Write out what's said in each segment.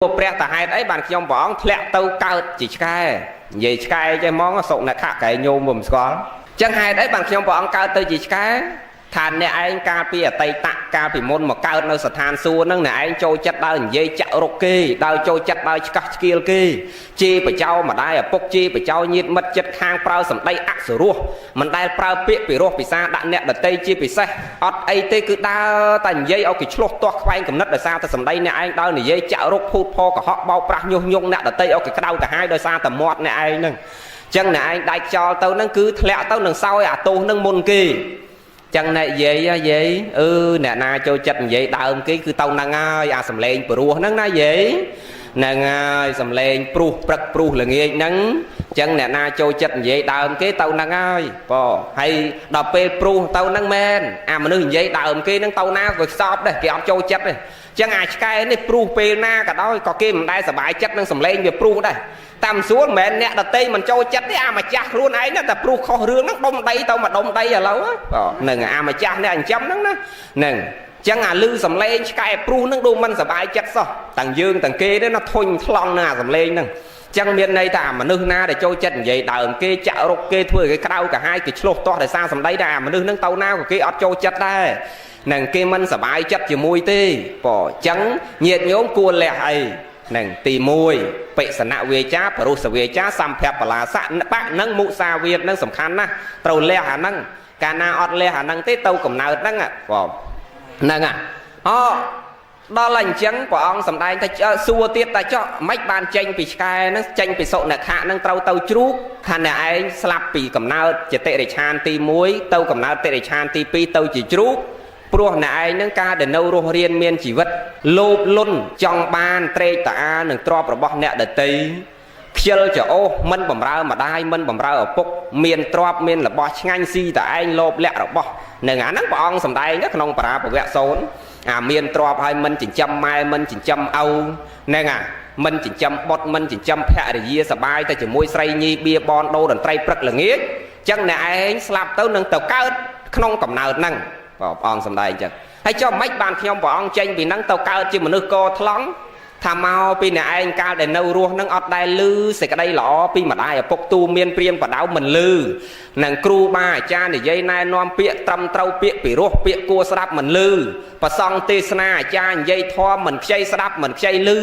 ព្រះតាហេតុអីបានខ្ញុំព្រះអង្គធ្លាក់ទៅកើតជាឆ្កែនិយាយឆ្កែចេះហ្មងសុនខៈកែញោមមិនស្គាល់ចឹងហេតុអីបានខ្ញុំព្រះអង្គកើតទៅជាឆ្កែថាអ្នកឯងកាលពីអតីតកាលពីមុនមកកើតនៅស្ថានសួគ៌ហ្នឹងអ្នកឯងចូលចិត្តដើរនិយាយចាក់រុកគេដើរចូលចិត្តដើរឆ្កឹះឆ្កៀលគេជេរបចោម្ដាយឪពុកជេរបចោញាតិមិត្តចិត្តខាងប្រើសម្ដីអសុរោះមិនដែលប្រើពាក្យពិរោះពិសាដាក់អ្នកដតីជាពិសេសអត់អីទេគឺដើរតែនិយាយឲ្យគេឆ្លោះទាស់ខ្វែងកំណត់ដោយសារតែសម្ដីអ្នកឯងដើរនិយាយចាក់រុកភូតផកុហកបោកប្រាស់ញុះញង់អ្នកដតីឲ្យគេក្តៅក្រហាយដោយសារតែមាត់អ្នកឯងហ្នឹងចឹងអ្នកឯងដាច់ចោលទៅហ្នឹងគឺធ្លាក់ទៅនឹងសោយអាទោសហ្នឹងមុនគេចឹងអ្នកយាយយាយអឺអ្នកណាចូលចិត្តនិយាយដើមគេគឺទៅហ្នឹងហើយអាសំលេងព្រោះហ្នឹងណាយាយហ្នឹងហើយសំលេងព្រុសព្រឹកព្រុសល្ងាចហ្នឹងចឹងអ្នកណាចូលចិត្តនិយាយដើមគេទៅហ្នឹងហើយបងហើយដល់ពេលព្រុសទៅហ្នឹងមែនអាមនុស្សនិយាយដើមគេហ្នឹងទៅណាក៏ខ្សោបដែរគេអត់ចូលចិត្តទេចឹងអាឆ្កែនេះព្រុសពេលណាក៏ដោយក៏គេមិនដែលសប្បាយចិត្តនឹងសំលេងវាព្រុសដែរតាមស្រួលមិនមែនអ្នកដតីមិនចូលចិត្តទេអាម្ចាស់ខ្លួនឯងណាតែព្រុសខុសរឿងហ្នឹងដុំដីទៅមកដុំដីឥឡូវហ្នឹងអាម្ចាស់អ្នកចិញ្ចឹមហ្នឹងណាហ្នឹងចឹងអាលឺសំលេងឆ្កែព្រុសហ្នឹងដូចមិនសប្បាយចិត្តសោះទាំងយើងទាំងគេទេណាធុញថ្លង់នឹងអាសំលេងហ្នឹងចឹងមានន័យថាមនុស្សណាដែលចូលចិត្តនិយាយដើមគេចាក់រុកគេធ្វើឲ្យគេក្តៅក្រហាយគេឆ្លោះទាស់ដោយសារសម្ដីដែរអាមនុស្សហ្នឹងទៅណាក៏គេអត់ចូលចិត្តដែរនឹងគេមិនសប្បាយចិត្តជាមួយទេបើចឹងញាតិញោមគួរលះអីនឹងទី1បិសនវាចាបរុសវាចាសម្ភបលាសៈបៈនឹងមុសាវាទនឹងសំខាន់ណាស់ត្រូវលះអាហ្នឹងកាលណាអត់លះអាហ្នឹងទេទៅកំណើតហ្នឹងបងហ្នឹងអូដល់អញ្ចឹងព្រះអង្គសម្ដែងថាសួរទៀតតែចុះមិនបានចេញពីឆ្កែហ្នឹងចេញពីសុនខៈហ្នឹងត្រូវទៅជ្រូកថាអ្នកឯងស្លាប់ពីកំណើតជាតិរិឆានទី1ទៅកំណើតតិរិឆានទី2ទៅជាជ្រូកព្រោះអ្នកឯងនឹងការដែលនៅរស់រៀនមានជីវិតលោភលន់ចង់បានត្រេកតាអានឹងទ្រព្យរបស់អ្នកដតីខ្ជិលចោសមិនបំរើម្ដាយមិនបំរើឪពុកមានទ្រព្យមានរបស់ឆ្ងាញ់ស៊ីតែឯងលោភលាក់របស់នឹងអាហ្នឹងព្រះអង្គសម្ដែងក្នុងបរាភវៈសូន្យអាមានទ្រព្យហើយមិនចិញ្ចឹមម៉ែមិនចិញ្ចឹមឪហ្នឹងអាមិនចិញ្ចឹមបុត្រមិនចិញ្ចឹមភរិយាសបាយតែជាមួយស្រីញីបៀបនដូរតន្ត្រីព្រឹកល្ងាចចឹងអ្នកឯងស្លាប់ទៅនឹងទៅកើតក្នុងកំណើតហ្នឹងព្រះអង្គសម្ដែងចឹងហើយចុះមិនបានខ្ញុំព្រះអង្គចេញពីហ្នឹងទៅកើតជាមនុស្សកថ្លង់ថាមកពីអ្នកឯងកាលដែលនៅរស់នឹងអត់ដែលលឺសេចក្តីល្អពីម្ដាយឪពុកទូមានព្រានបដៅមិនលឺនឹងគ្រូបាអាចារ្យនិយាយណែនាំពាក្យត្រឹមត្រូវពាក្យពិរោះពាក្យគួរស្ដាប់មិនលឺប្រសង់ទេសនាអាចារ្យនិយាយធម៌មិនខ្ចីស្ដាប់មិនខ្ចីលឺ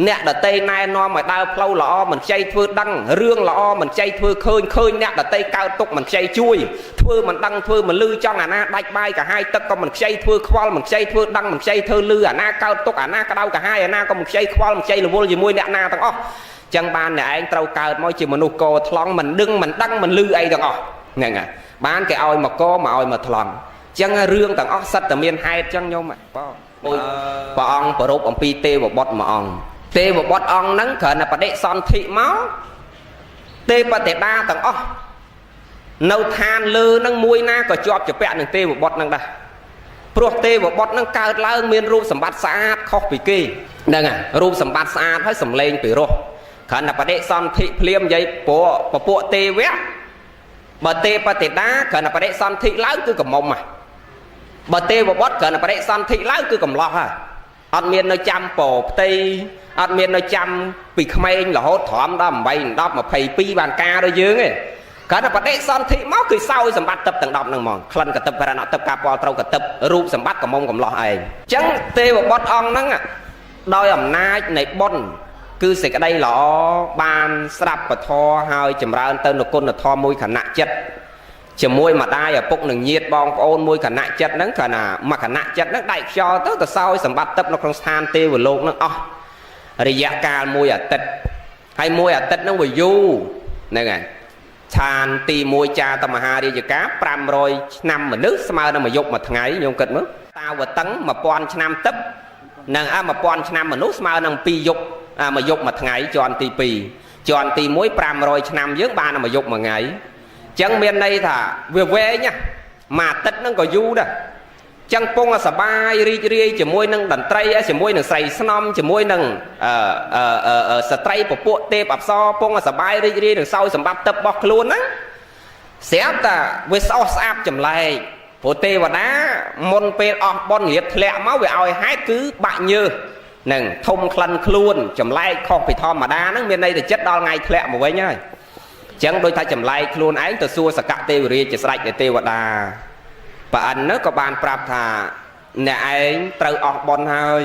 អ្នកដតីណែនាំឲ្យដើរផ្លូវល្អមិនខ្ចីធ្វើដឹងរឿងល្អមិនខ្ចីធ្វើឃើញឃើញអ្នកដតីកើតទុកមិនខ្ចីជួយធ្វើមិនដឹងធ្វើមិនលឺចង់អាណាដាច់បាយកាហាយទឹកក៏មិនខ្ចីធ្វើខ្វល់មិនខ្ចីធ្វើដឹងមិនខ្ចីធ្វើលឺអាណាកើតទុកអាណាក្តៅកាហាយអាណាក៏មិនខ្ចីខ្វល់មិនខ្ចីរវល់ជាមួយអ្នកណាទាំងអស់ចឹងបានអ្នកឯងត្រូវកើតមកជាមនុស្សកថ្លង់មិនដឹងមិនដឹងមិនលឺអីទាំងអស់ហ្នឹងហើយបានគេឲ្យមកកមកឲ្យមកថ្លង់ចឹងរឿងទាំងអស់សិតតែមានហេតុចឹងញោមបងព្រះអង្គប្រពអំពីទេវបុត្រមួយអង្គទេវបុត្រអង្គហ្នឹងគ្រាន់តែបដិសន្ធិមកទេពទេតាទាំងអស់នៅឋានលើហ្នឹងមួយណាក៏ជាប់ជាពាក់នឹងទេវបុត្រហ្នឹងដែរព្រោះទេវបុត្រហ្នឹងកើតឡើងមានរូបសម្បត្តិស្អាតខុសពីគេហ្នឹងហើយរូបសម្បត្តិស្អាតហើយសំឡេងពីរោះគ្រាន់តែបដិសន្ធិភ្លាមនិយាយព្រោះពពួកទេវៈបើទេពទេតាគ្រាន់តែបដិសន្ធិឡើងគឺកំមុំហ่ะបើទេវបុត្រគ្រាន់តែបដិសន្ធិឡើងគឺកំឡោះហ่ะអត់មាននៅចាំពោផ្ទៃអត់មាននៅចាំពីក្មេងរហូតត្រំដល់8 10 22បានការដូចយើងទេគ្រាន់តែបដិសន្ធិមកគឺសោយសម្បត្តិទឹកទាំង10ហ្នឹងហ្មងក្លិនកទឹកបរណទឹកការពាល់ត្រូវកទឹករូបសម្បត្តិកំមុំកំឡោះឯងអញ្ចឹងទេវបុត្រអង្គហ្នឹងដោយអំណាចនៃបុណ្យគឺសេចក្តីល្អបានស្ដាប់ពធហើយចម្រើនទៅនូវគុណធម៌មួយខណៈចិត្តជាមួយម្ដាយឪពុកនិងញាតិបងប្អូនមួយខណៈចិត្តហ្នឹងគ្រាន់តែមួយខណៈចិត្តហ្នឹងដាច់ខ្យល់ទៅទៅសោយសម្បត្តិទឹកនៅក្នុងស្ថានទេវលោកហ្នឹងអស់រយៈកាលមួយអាទិត្យហើយមួយអាទិត្យហ្នឹងវាយូរហ្នឹងហើយឋានទី1ចាតមហារាជការ500ឆ្នាំមនុស្សស្មើនឹងមួយយប់មួយថ្ងៃញោមគិតមើលតាវតឹង1000ឆ្នាំទឹកនឹងអា1000ឆ្នាំមនុស្សស្មើនឹង2យប់មួយយប់មួយថ្ងៃជាន់ទី2ជាន់ទី1 500ឆ្នាំយើងបានមួយយប់មួយថ្ងៃអញ្ចឹងមានន័យថាវាវែងណាមួយអាទិត្យហ្នឹងក៏យូរដែរចឹងពងសបាយរីករាយជាមួយនឹងតន្ត្រីជាមួយនឹងស្រីស្នំជាមួយនឹងស្ត្រីពពួកទេពអប្សរពងសបាយរីករាយនឹងសោយសម្បត្តិទឹករបស់ខ្លួនហ្នឹងស្រាប់តែវាស្អុះស្អាប់ចម្លែកព្រោះទេវតាមុនពេលអស់បុណ្យរៀបធ្លាក់មកវាឲ្យហេតុគឺបាក់ញើស នឹងធំក្លិនខ្លួនចម្លែកខុសពីធម្មតាហ្នឹងមានន័យតែចិត្តដល់ថ្ងៃធ្លាក់មកវិញហើយអញ្ចឹងដូចថាចម្លែកខ្លួនឯងទៅសួរសកទេវរាជជាស្ដេចនៃទេវតាប្រអិននោះក៏បានប្រាប់ថាអ្នកឯងត្រូវអស់បុណ្យហើយ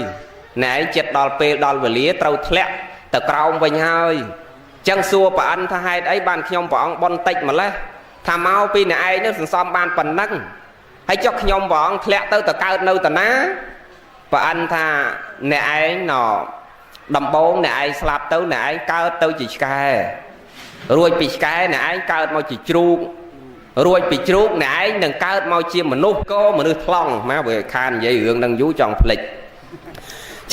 អ្នកឯងចិត្តដល់ពេលដល់វេលាត្រូវធ្លាក់ទៅក្រោមវិញហើយអញ្ចឹងសួរប្រអិនថាហេតុអីបានខ្ញុំព្រះអង្គបុណ្យតិចម្លេះថាមកពីអ្នកឯងនឹងសន្សំបានប៉ុណ្ណឹងហើយចុះខ្ញុំព្រះអង្គធ្លាក់ទៅទៅកើតនៅតាណាប្រអិនថាអ្នកឯងណដំបងអ្នកឯងស្លាប់ទៅអ្នកឯងកើតទៅជាឆ្កែរួចពីឆ្កែអ្នកឯងកើតមកជាជ្រូករួចពីជ្រូកអ្នកឯងនឹងកើតមកជាមនុស្សក៏មនុស្សថ្លង់មកវាខាននិយាយរឿងនឹងយូរចង់ភ្លេច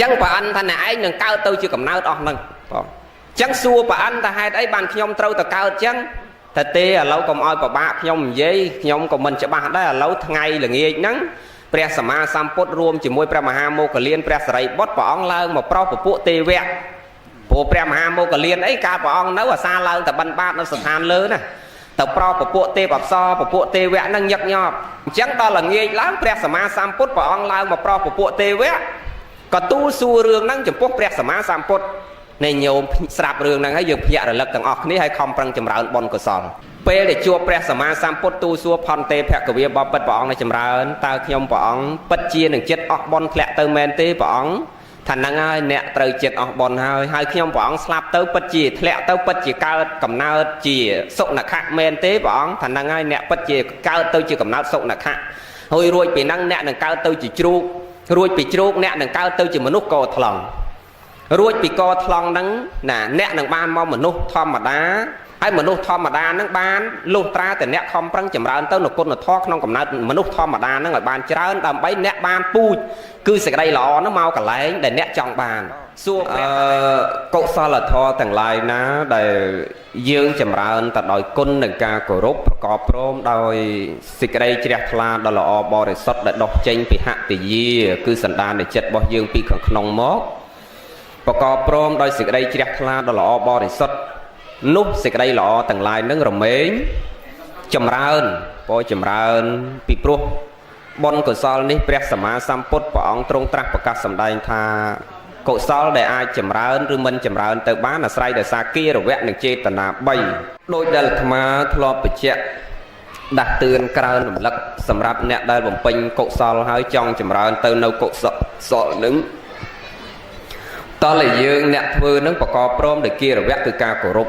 ចឹងប្រអិនថាអ្នកឯងនឹងកើតទៅជាកំណើតអស់ហ្នឹងបងចឹងសួរប្រអិនថាហេតុអីបានខ្ញុំត្រូវទៅកើតចឹងតែទេឥឡូវកុំឲ្យពិបាកខ្ញុំនិយាយខ្ញុំក៏មិនច្បាស់ដែរឥឡូវថ្ងៃល្ងាចហ្នឹងព្រះសម្មាសម្ពុទ្ធរួមជាមួយព្រះមហាមោគលានព្រះសរិបុត្រព្រះអង្គឡើងមកប្រោសពពួកទេវៈព្រោះព្រះមហាមោគលានអីកាលព្រះអង្គនៅអាសាឡើងតែបិណ្ឌបាតនៅស្ថានលើណាទៅប្រោសពពួកទេពអប្សរពពួកទេវៈហ្នឹងញឹកញាប់អញ្ចឹងដល់ល្ងាចឡើងព្រះសម្មាសម្ពុទ្ធព្រះអង្គឡើងមកប្រោសពពួកទេវៈក៏ទូលសួររឿងហ្នឹងចំពោះព្រះសម្មាសម្ពុទ្ធនេះញោមស្រាប់រឿងហ្នឹងហើយយើងភ្ញាក់រលឹកទាំងអស់គ្នាហើយខំប្រឹងចម្រើនបុណ្យកុសលពេលដែលជួបព្រះសម្មាសម្ពុទ្ធទូលសួរផន្តេភគវាបបិទ្ធព្រះអង្គនៅចម្រើនតើខ្ញុំព្រះអង្គពិតជានឹងចិត្តអស់បុណ្យធ្លាក់ទៅមែនទេព្រះអង្គថាហ្នឹងហើយអ្នកត្រូវចិត្តអស់បុណ្យហើយហើយខ្ញុំព្រះអង្គស្លាប់ទៅពិតជាធ្លាក់ទៅពិតជាកើតកំណើតជាសុនខៈមែនទេព្រះអង្គថាហ្នឹងហើយអ្នកពិតជាកើតទៅជាកំណើតសុនខៈហើយរួចពីហ្នឹងអ្នកនឹងកើតទៅជាជ្រូករួចពីជ្រូកអ្នកនឹងកើតទៅជាមនុស្សកថ្លង់រួចពីកថ្លង់ហ្នឹងណាអ្នកនឹងបានមកមនុស្សធម្មតាហើយមនុស្សធម្មតាហ្នឹងបានលុះត្រាតែអ្នកខំប្រឹងចម្រើនទៅនៅគុណធម៌ក្នុងកំណើតមនុស្សធម្មតាហ្នឹងឲ្យបានច្រើនដើម្បីអ្នកបានពូជគឺសេចក្តីល្អហ្នឹងមកកន្លែងដែលអ្នកចង់បានសួរព្រះកុសលធម៌ទាំងឡាយណាដែលយើងចម្រើនទៅដោយគុណនិងការគោរពប្រកបព្រមដោយសេចក្តីជ្រះថ្លាដ៏ល្អបរិសុទ្ធដែលដុះចេញពីហតិយាគឺសន្តាននៃចិត្តរបស់យើងពីខាងក្នុងមកប្រកបព្រមដោយសេចក្តីជ្រះថ្លាដ៏ល្អបរិសុទ្ធនោះសេចក្តីល្អទាំងឡាយនឹងរមែងចម្រើនពោចម្រើនពីព្រោះបុណ្យកុសលនេះព្រះសម្មាសម្ពុទ្ធព្រះអង្គទ្រង់ត្រាស់ប្រកាសសម្ដែងថាកុសលដែលអាចចម្រើនឬមិនចម្រើនទៅបានអាស្រ័យដោយសារគារវៈនិងចេតនា3ដោយដែលអាត្មាធ្លាប់បញ្ជាក់ដាស់តឿនក្រើនរំលឹកសម្រាប់អ្នកដែលបំពេញកុសលហើយចង់ចម្រើនទៅនៅកុសលនឹងតើតែយើងអ្នកធ្វើនឹងប្រកបព្រមដោយគារវៈគឺការគោរព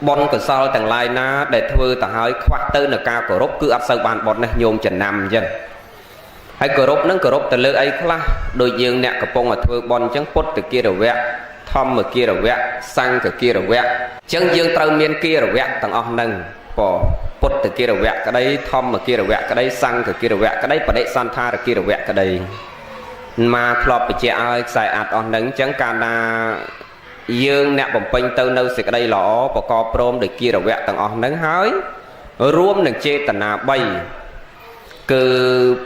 បុណ្យកុសលទាំងឡាយណាដែលធ្វើទៅហើយខ្វះទៅនៅការគោរពគឺអត់សូវបានបុណ្យណាញោមចំណាំអញ្ចឹងហើយគោរពនឹងគោរពទៅលើអីខ្លះដូចយើងអ្នកកំពុងតែធ្វើបុណ្យអញ្ចឹងពុទ្ធគារវៈធម្មគារវៈសង្ឃគារវៈអញ្ចឹងយើងត្រូវមានគារវៈទាំងអស់ហ្នឹងពុទ្ធគារវៈក្តីធម្មគារវៈក្តីសង្ឃគារវៈក្តីបដិសន្ធារគារវៈក្តីមកធ្លាប់បញ្ជាក់ឲ្យខ្សែអាត់អស់ហ្នឹងអញ្ចឹងកាលណាយើងអ្នកបំពេញទៅនៅសេចក្តីល្អប្រកបព្រមដោយគារវៈទាំងអស់ហ្នឹងហើយរួមនឹងចេតនា3គឺ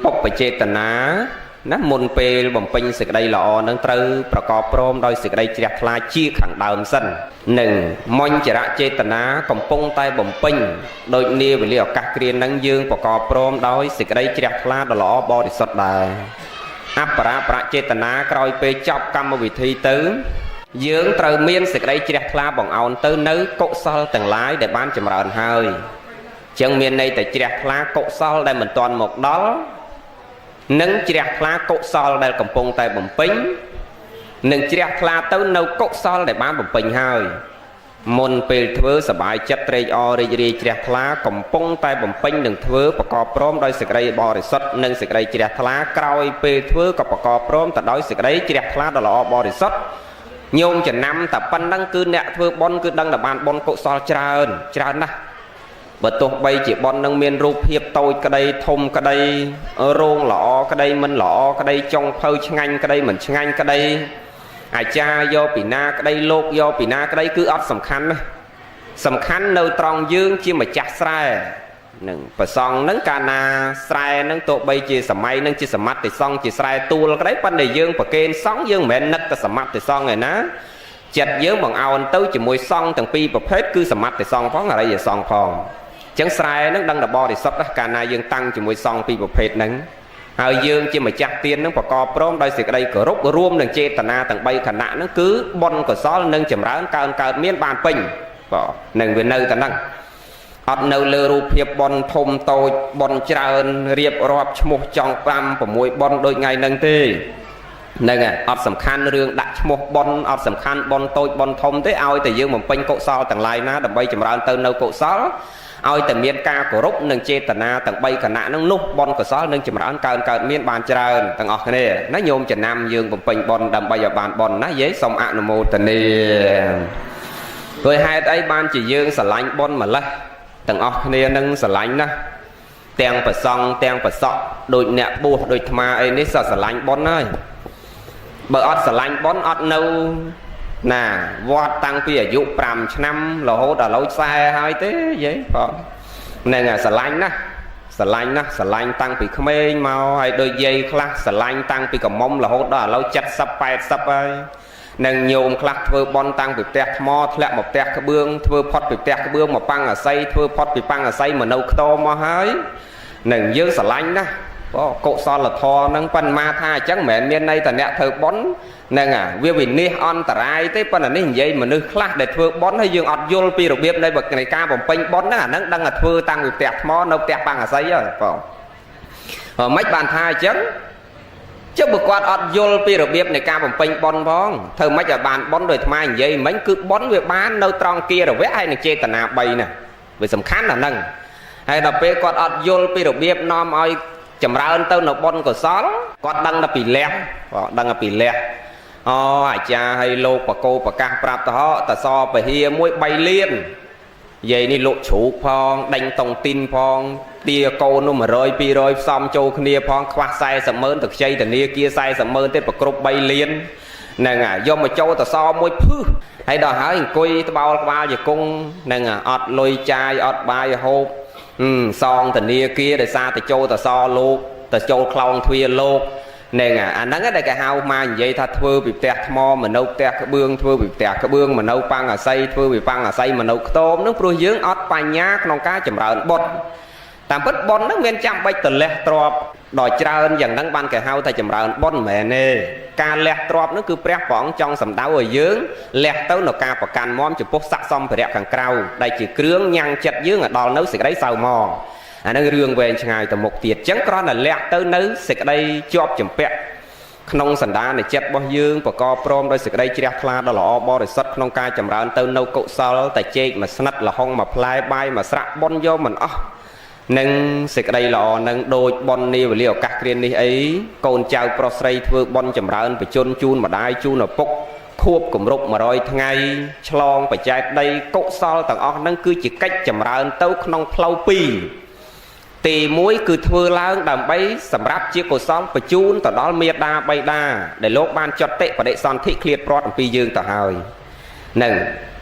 ពុបចេតនាណាមុនពេលបំពេញសេចក្តីល្អនឹងត្រូវប្រកបព្រមដោយសេចក្តីជ្រះថ្លាជាខាងដើមសិននិងមញ្ចរចេតនាកំពុងតែបំពេញដូចនាវេលាឱកាសគ្រានឹងយើងប្រកបព្រមដោយសេចក្តីជ្រះថ្លាដ៏ល្អបរិសុទ្ធដែរអបរាប្រចេតនាក្រោយពេលចប់កម្មវិធីទៅយើងត្រូវមានសេចក្តីជ្រះថ្លាបង្អោនទៅនៅកុសលទាំងឡាយដែលបានចម្រើនហើយចឹងមានន័យតែជ្រះថ្លាកុសលដែលមិនទាន់មកដល់និងជ្រះថ្លាកុសលដែលកំពុងតែបំពេញនិងជ្រះថ្លាទៅនៅកុសលដែលបានបំពេញហើយមុនពេលធ្វើសบายចិត្តត្រេកអររីករាយជ្រះថ្លាកំពុងតែបំពេញនឹងធ្វើប្រកបព្រមដោយសេចក្តីបរិសុទ្ធនិងសេចក្តីជ្រះថ្លាក្រោយពេលធ្វើក៏ប្រកបព្រមទៅដោយសេចក្តីជ្រះថ្លាដ៏ល្អបរិសុទ្ធញោមចំណាំតែប៉ុណ្្នឹងគឺអ្នកធ្វើបុណ្យគឺដឹងតែបានបុណ្យកុសលច្រើនច្រើនណាស់បើទោះបីជាបុណ្យនឹងមានរូបភាពតូចក្តីធំក្តីរោងល្អក្តីមិនល្អក្តីចុងភៅឆ្ងាញ់ក្តីមិនឆ្ងាញ់ក្តីអាចារ្យយកពីណាក្តីលោកយកពីណាក្តីគឺអត់សំខាន់ណាសំខាន់នៅត្រង់យើងជាម្ចាស់ស្រែនឹងប្រសង់នឹងកាលណាស្រែនឹងទោះបីជាសម័យនឹងជាសមត្ថសង្ឃជាស្រែទួលក្តីប៉ុន្តែយើងប្រគេនសង្ឃយើងមិនមែននឹកតែសមត្ថសង្ឃឯណាចិត្តយើងបង្អោនទៅជាមួយសង្ឃទាំងពីរប្រភេទគឺសមត្ថសង្ឃផងអរិយសង្ឃផងអញ្ចឹងស្រែនឹងដឹងតែបរិសុទ្ធណាកាលណាយើងតាំងជាមួយសង្ឃពីរប្រភេទហ្នឹង ហើយយើងជាម្ចាស់ទាននឹងប្រកបព្រមដោយសេចក្តីគោរពរួមនឹងចេតនាទាំង3ខណៈហ្នឹងគឺបុណ្យកុសលនឹងចម្រើនកើនកើតមានបានពេញបាទនឹងវានៅតែហ្នឹងអត់នៅលើរូបភាពបុណ្យធំតូចបុណ្យច្រើនរៀបរាប់ឈ្មោះចង់5 6បុណ្យដូចថ្ងៃហ្នឹងទេហ្នឹងហើយអត់សំខាន់រឿងដាក់ឈ្មោះបុណ្យអត់សំខាន់បុណ្យតូចបុណ្យធំទេឲ្យតែយើងបំពេញកុសលទាំងឡាយណាដើម្បីចម្រើនទៅនៅកុសលឲ្យតែមានការគោរពនិងចេតនាទាំង3គណៈហ្នឹងនោះបុណ្យកុសលនឹងចម្រើនកើនកើតមានបានច្រើនទាំងអស់គ្នាណាញោមចំណាំយើងបំពេញបុណ្យដើម្បីឲ្យបានបុណ្យណាយាយសូមអនុមោទនាព្រោះហេតុអីបានជាយើងស្រឡាញ់បុណ្យម្ល៉េះទាំងអស់គ្នានឹងស្រឡាញ់ណាស់ទាំងប្រសង់ទាំងប្រសក់ដូចអ្នកបួសដូចអាត្មាអីនេះសស្រឡាញ់បុណ្យហើយបើអត់ស្រឡាញ់បុណ្យអត់នៅណាវត្តតាំងពីអាយុ5ឆ្នាំរហូតដល់ឥឡូវ40ហើយទេយាយបងហ្នឹងស្រឡាញ់ណាស់ស្រឡាញ់ណាស់ស្រឡាញ់តាំងពីក្មេងមកហើយដូចយាយខ្លះស្រឡាញ់តាំងពីកំមុំរហូតដល់ឥឡូវ70 80ហើយនឹងញោមខ្លះធ្វើបន់តាំងពីផ្ទះថ្មធ្លាក់មកផ្ទះក្បឿងធ្វើផុតពីផ្ទះក្បឿងមកប៉ាំងអាស័យធ្វើផុតពីប៉ាំងអាស័យមកនៅខ្ទមមកហើយនឹងយើងស្រឡាញ់ណាស់បងកុសលធម៌ហ្នឹងប៉ុន្មានថាអញ្ចឹងមិនមែនមានន័យតែអ្នកធ្វើបន់ហ្នឹងវាវិនិច្ឆ័យអន្តរាយទេប៉ុន្តែនេះនិយាយមនុស្សខ្លះដែលធ្វើបន់ហើយយើងអត់យល់ពីរបៀបនៃការបំពេញបន់ហ្នឹងអាហ្នឹងដឹងតែធ្វើតាំងពីផ្ទះថ្មនៅផ្ទះប៉ាំងអាស័យហើយបងមិនបានថាអញ្ចឹងចុះបើគាត់អត់យល់ពីរបៀបនៃការបំពេញបុណ្យផងធ្វើម៉េចឲ្យបានបុណ្យដោយអាត្មានិយាយមិញគឺបុណ្យវាបាននៅត្រង់គារវៈហើយនឹងចេតនា3ណាវាសំខាន់អាហ្នឹងហើយដល់ពេលគាត់អត់យល់ពីរបៀបនាំឲ្យចម្រើនទៅនៅបុណ្យកុសលគាត់ដឹងតែពីលះគាត់ដឹងតែពីលះអូអាចារ្យឲ្យលោកបកោប្រកាសប្រាប់ទៅហោតសពហិមួយ3លានយាយនេះលក់ជ្រូកផងដេញតុងទីនផងទាកូននោះ100 200ផ្សំចូលគ្នាផងខ្វះ40ម៉ឺនទៅខ្ចីធនាគារ40ម៉ឺនទេប្រគ្រប់3លានហ្នឹងហើយយកមកចូលតសមួយភឹសហើយដល់ហើយអង្គុយត្បោលក្បាលជង្គង់ហ្នឹងអត់លុយចាយអត់បាយហូបសងធនាគារដោយសារទៅចូលតសលោកទៅចូលខ្លោងទ្វារលោកហ្នឹងអាហ្នឹងដែលគេហៅមកនិយាយថាធ្វើពីផ្ទះថ្មមកនៅផ្ទះក្បឿងធ្វើពីផ្ទះក្បឿងមកនៅប៉ាំងអាស័យធ្វើពីប៉ាំងអាស័យមកនៅខ្ទមហ្នឹងព្រោះយើងអត់បញ្ញាក្នុងការចម្រើនបុណ្យតាមពិតបុណ្យហ្នឹងមានចាំបាច់ទៅលះទ្របដល់ច្រើនយ៉ាងហ្នឹងបានគេហៅថាចម្រើនបុណ្យមែនទេការលះទ្របហ្នឹងគឺព្រះព្រះអង្គចង់សម្ដៅឲ្យយើងលះទៅនៅការប្រកាន់មមចំពោះស័ក្តិសម្ភារៈខាងក្រៅដែលជាគ្រឿងញ៉ាំងចិត្តយើងឲ្យដល់នៅសេចក្តីសៅហ្មងអាហ្នឹងរឿងវែងឆ្ងាយទៅមុខទៀតអញ្ចឹងគ្រាន់តែលះទៅនៅសេចក្តីជាប់ចម្ពាក់ក្នុងសន្តានចិត្តរបស់យើងប្រកបព្រមដោយសេចក្តីជ្រះថ្លាដ៏ល្អបរិសុទ្ធក្នុងការចម្រើនទៅនៅកុសលតែជែកមួយស្និតលហុងមួយផ្លែបាយមួយស្រាក់បុណ្យយកមិនអស់នឹងសេចក្តីល្អនឹងដូចបុណ្យនាវេលាឱកាសគ្រានេះអីកូនចៅប្រុសស្រីធ្វើបុណ្យចម្រើនបជនជូនម្ដាយជូនឪពុកខួបគម្រប់100ថ្ងៃឆ្លងបច្ច័យដីកុសលទាំងអស់ហ្នឹងគឺជាកិច្ចចម្រើនទៅក្នុងផ្លូវពីរទី1គឺធ្វើឡើងដើម្បីសម្រាប់ជាកុសលបញ្ជូនទៅដល់មេដាបៃតាដែលលោកបានចតិបដិសន្ធិឃ្លាតព្រាត់អំពីយើងទៅហើយនឹង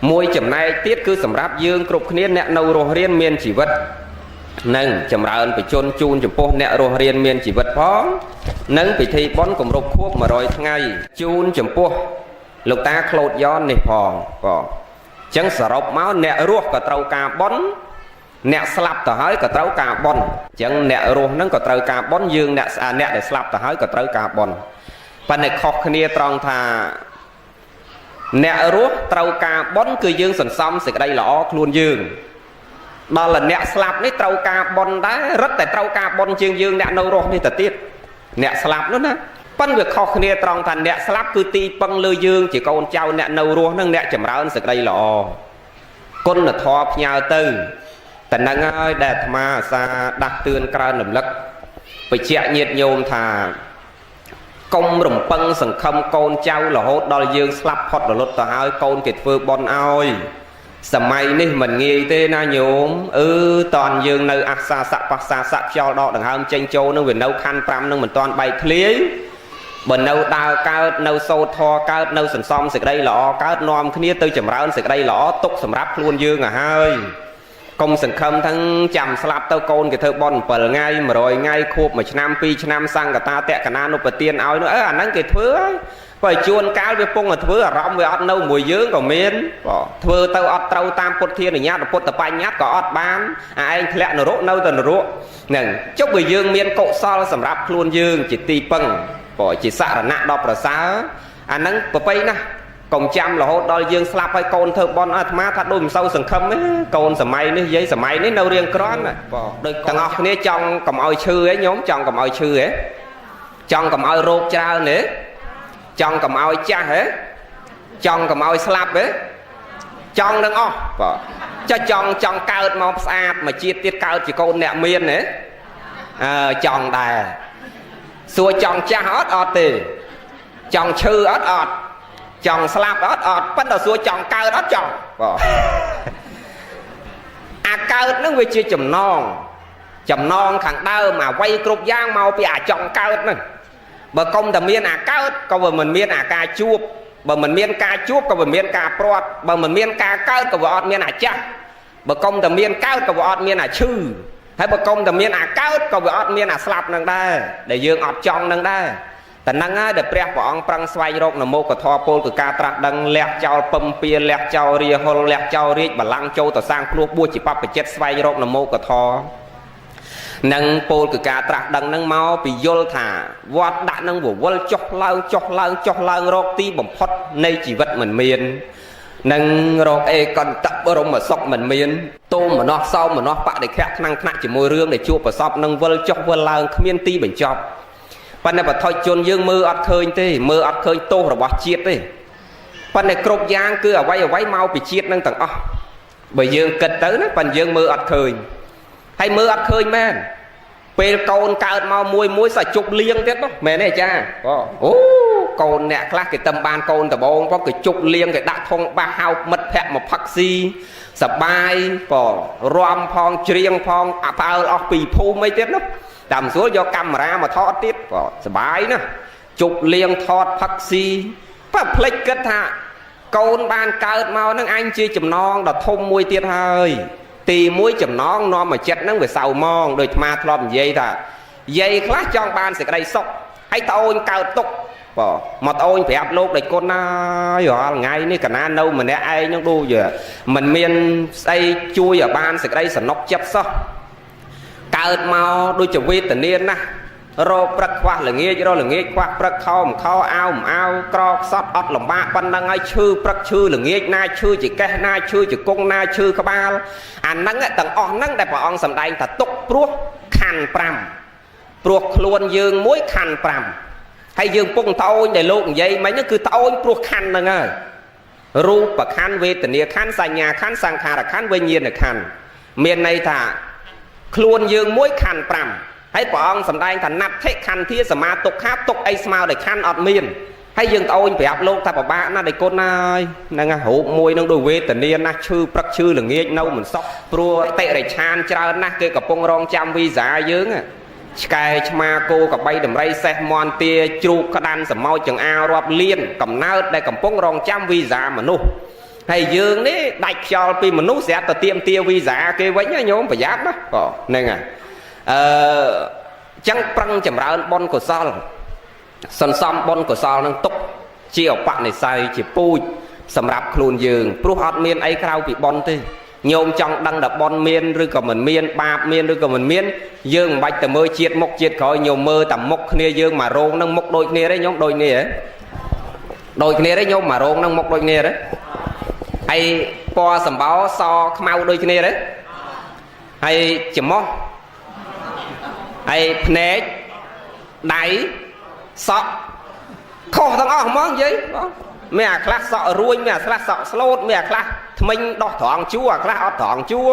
មួយចំណែកទៀតគឺសម្រាប់យើងគ្រប់គ្នាអ្នកនៅរស់រៀនមានជីវិតនឹងចម្រើនបជនជូនចំពោះអ្នករស់រៀនមានជីវិតផងនិងពិធីបុណ្យគម្រប់ខួប100ថ្ងៃជូនចំពោះលោកតាក្លូតយ៉ននេះផងបងអញ្ចឹងសរុបមកអ្នករស់ក៏ត្រូវការបុណ្យអ្នកស្លាប់ទៅហើយក៏ត្រូវការបុណ្យអញ្ចឹងអ្នករស់ហ្នឹងក៏ត្រូវការបុណ្យយើងអ្នកដែលស្លាប់ទៅហើយក៏ត្រូវការបុណ្យប៉ុន្តែខុសគ្នាត្រង់ថាអ្នករស់ត្រូវការបុណ្យគឺយើងសន្សំសេចក្តីល្អខ្លួនយើងដល់អ្នកស្លាប់នេះត្រូវការបុណ្យដែររឹតតែត្រូវការបុណ្យជាងយើងអ្នកនៅរស់នេះទៅទៀតអ្នកស្លាប់នោះណាប៉ុន្តែវាខុសគ្នាត្រង់ថាអ្នកស្លាប់គឺទីពឹងលើយើងជាកូនចៅអ្នកនៅរស់នឹងអ្នកចម្រើនសេចក្តីល្អគុណធម៌ផ្ញើទៅតែនឹងហើយដែលអាត្មាអាសាដាស់តឿនក្រើនរំលឹកបញ្ជាក់ញាតិញោមថាកុំរំពឹងសង្ឃឹមកូនចៅរហូតដល់យើងស្លាប់ផុតរលត់ទៅហើយកូនគេធ្វើបុណ្យឲ្យសម័យនេះមិនងាយទេណាញោមអឺតនយើងនៅអាសាសៈបាសាសៈខ្យល់ដកដង្ហើមចេញចូលនឹងវានៅខណ្ឌ5នឹងមិនតាន់បែកធ្លាយបើនៅដើរកើតនៅសូត្រធម៌កើតនៅសន្សំសេចក្តីល្អកើតនាំគ្នាទៅចម្រើនសេចក្តីល្អទុកសម្រាប់ខ្លួនយើងឲ្យហើយកុំសង្ឃឹមทั้งចាំស្លាប់ទៅកូនគេធ្វើបុណ្យ7ថ្ងៃ100ថ្ងៃខួប1ឆ្នាំ2ឆ្នាំសង្កតាតកណានុបទានឲ្យនោះអើអាហ្នឹងគេធ្វើហើយ បើជួនកាលវាពងតែធ្វើអារម្មណ៍វាអត់នៅមួយយើងក៏មានបាទធ្វើទៅអត់ត្រូវតាមពុទ្ធានុញ្ញាតពុទ្ធបញ្ញត្តិក៏អត់បានអាឯងធ្លាក់នរកនៅតែនរកហ្នឹងចុះបើយើងមានកុសលសម្រាប់ខ្លួនយើងជាទីពឹងព្រោះជាសរណៈដ៏ប្រសើរអាហ្នឹងប្រពៃណាស់កុំចាំរហូតដល់យើងស្លាប់ហើយកូនធ្វើបន់អាត្មាថាដូចមិនសូវសង្ឃឹមទេកូនសម័យនេះយាយសម័យនេះនៅរៀងក្រន់បាទដូចទាំងអស់គ្នាចង់កុំឲ្យឈឺហ៎ញោមចង់កុំឲ្យឈឺហ៎ចង់កុំឲ្យរោគច្រើនទេចង់កុំឲ្យចាស់ហ៎ចង់កុំឲ្យស្លាប់ហ៎ចង់នឹងអស់បាទចុះចង់កើតមកស្អាតមួយជាតិទៀតកើតជាកូនអ្នកមានហ៎អើចង់ដែរសួរចង់ចាស់អត់អត់ទេចង់ឈឺអត់អត់ចង់ស្លាប់អត់អត់ប៉ុន្តែសួរចង់កើតអត់ចង់បាទអាកើតនឹងវាជាចំណងចំណងខាងដើមអ្វីគ្រប់យ៉ាងមកពីអាចង់កើតហ្នឹងបើកុំតែមានអាកើតក៏វាមិនមានអាការជួបបើមិនមានការជួបក៏វាមានការព្រាត់បើមិនមានការកើតក៏វាអត់មានអាចាស់បើកុំតែមានកើតក៏វាអត់មានអាឈឺហើយបើកុំតែមានអាកើតក៏វាអត់មានអាស្លាប់នឹងដែរដែលយើងអត់ចង់នឹងដែរតែហ្នឹងហើយដែលព្រះព្រះអង្គប្រឹងស្វែងរកនមោកធម៌ពលគឺការត្រាស់ដឹងលះចោលពឹមពៀលះចោលរាហុលលះចោលរាជបលាំងចូលទៅសាងភ្លោះបួសជាបព្វជិតស្វែងរកនមោកធម៌នឹងពលគឺការត្រាស់ដឹងនឹងមកពីយល់ថាវត្តដាក់នឹងវវល់ចុះឡើងចុះឡើងចុះឡើងរកទីបំផុតនៃជីវិតមិនមាននឹងរកអេកន្តបរមសុខមិនមានទោមនស្សសោមនស្សបដិខៈថ្នាំងថ្នាក់ជាមួយរឿងដែលជួបប្រសពនឹងវិលចុះវិលឡើងគ្មានទីបញ្ចប់ប៉ុន្តែបឋិជនយើងមើលអត់ឃើញទេមើលអត់ឃើញទោសរបស់ជាតិទេប៉ុន្តែគ្រប់យ៉ាងគឺអ្វីអ្វីមកពីជាតិនឹងទាំងអស់បើយើងគិតទៅណាប៉ុន្តែយើងមើលអត់ឃើញហើយមើលអត់ឃើញមែនពេលកូនកើតមកមួយមួយសាជប់លៀងទៀតមែនទេអាចារ្យអូកូនអ្នកខ្លះគេតឹមបានកូនដបងផងគេជប់លៀងគេដាក់ធុងបាសហៅមិត្តភ័ក្តិមកផឹកស៊ីសបាយក៏រំផងច្រៀងផងអាផ្អើលអស់ពីភូមិអីទៀតនោះតាមស្រួលយកកាមេរ៉ាមកថតទៀតក៏សបាយណាស់ជប់លៀងថតផឹកស៊ីបើភ្លេចគិតថាកូនបានកើតមកនឹងអញជាចំណងដ៏ធំមួយទៀតហើយទីមួយចំណងនាំមកចិត្តហ្នឹងវាសៅម៉ងដោយអាត្មាធ្លាប់និយាយថាយាយខ្លះចង់បានសេចក្តីសុខហើយត្អូនកើតទុកបាទមកត្អូនប្រាប់លោកដោយគុណហើយរាល់ថ្ងៃនេះកណានៅម្នាក់ឯងហ្នឹងដូចមិនមានស្អីជួយឲ្យបានសេចក្តីសំណុកចិត្តសោះកើតមកដូចជាវេទនាណាស់រកព្រឹកខ្វះល្ងាចរកល្ងាចខ្វះព្រឹកខោមិនខោអាវមិនអាវក្រខ្សត់អត់លំបាកប៉ុណ្ណឹងហើយឈឺព្រឹកឈឺល្ងាចណាឈឺជាកេះណាឈឺជាគង់ណាឈឺក្បាលអាហ្នឹងទាំងអស់ហ្នឹងដែលព្រះអង្គសម្ដែងថាទុកព្រោះខណ្ឌ5ព្រោះខ្លួនយើងមួយខណ្ឌ5ហើយយើងពងត្អូញដែលលោកនិយាយមិញគឺត្អូញព្រោះខណ្ឌហ្នឹងហើយរូបខណ្ឌវេទនាខណ្ឌសញ្ញាខណ្ឌសង្ខារខណ្ឌវិញ្ញាណខណ្ឌមានន័យថាខ្លួនយើងមួយខណ្ឌ5ហើយព្រះអង្គសម្ដែងថាណដ្ឋិខន្ធាសមាទុក្ខាទុកអីស្មើដោយខណ្ឌអត់មានហើយយើងត្អូញប្រាប់លោកថាពិបាកណាស់ដោយគុណហើយហ្នឹងរូបមួយនឹងដូចវេទនាណាស់ឈឺព្រឹកឈឺល្ងាចនៅមិនសុខព្រោះតិរិឆានច្រើនណាស់គេកំពុងរងចាំវីសាយើងឆ្កែឆ្មាគោកបីដំរីសេះមន់ទាជ្រូកក្តាន់សម្ោចចង្អារាប់លានកំណើតដែលកំពុងរងចាំវីសាមនុស្សហើយយើងនេះដាច់ខ្យល់ពីមនុស្សស្រាប់តែទៀមទាវីសាគេវិញញោមប្រយ័ត្នណាបាទហ្នឹងហើយអឺចឹងប្រឹងចម្រើនបុណ្យកុសលសន្សំបុណ្យកុសលនឹងទុកជាឧបនិស្ស័យជាពូជសម្រាប់ខ្លួនយើងព្រោះអត់មានអីក្រៅពីបុណ្យទេញោមចង់ដឹងថាបុណ្យមានឬក៏មិនមានបាបមានឬក៏មិនមានយើងមិនបាច់ទៅមើលជាតិមុខជាតិក្រោយញោមមើលតែមុខគ្នាយើងមករោងនឹងមុខដូចគ្នាទេញោមដូចគ្នាហ៎ដូចគ្នាទេញោមមករោងនឹងមុខដូចគ្នាទេហើយពណ៌សម្បោសខ្មៅដូចគ្នាទេហើយច្រមុះហើយភ្នែកដៃសក់ខុសទាំងអស់ហ្មងនិយាយបងមានអាខ្លះសក់រួញមានអាខ្លះសក់ស្លូតមានអាខ្លះថ្មិញដោះត្រង់ជួអាខ្លះអត់ត្រង់ជួ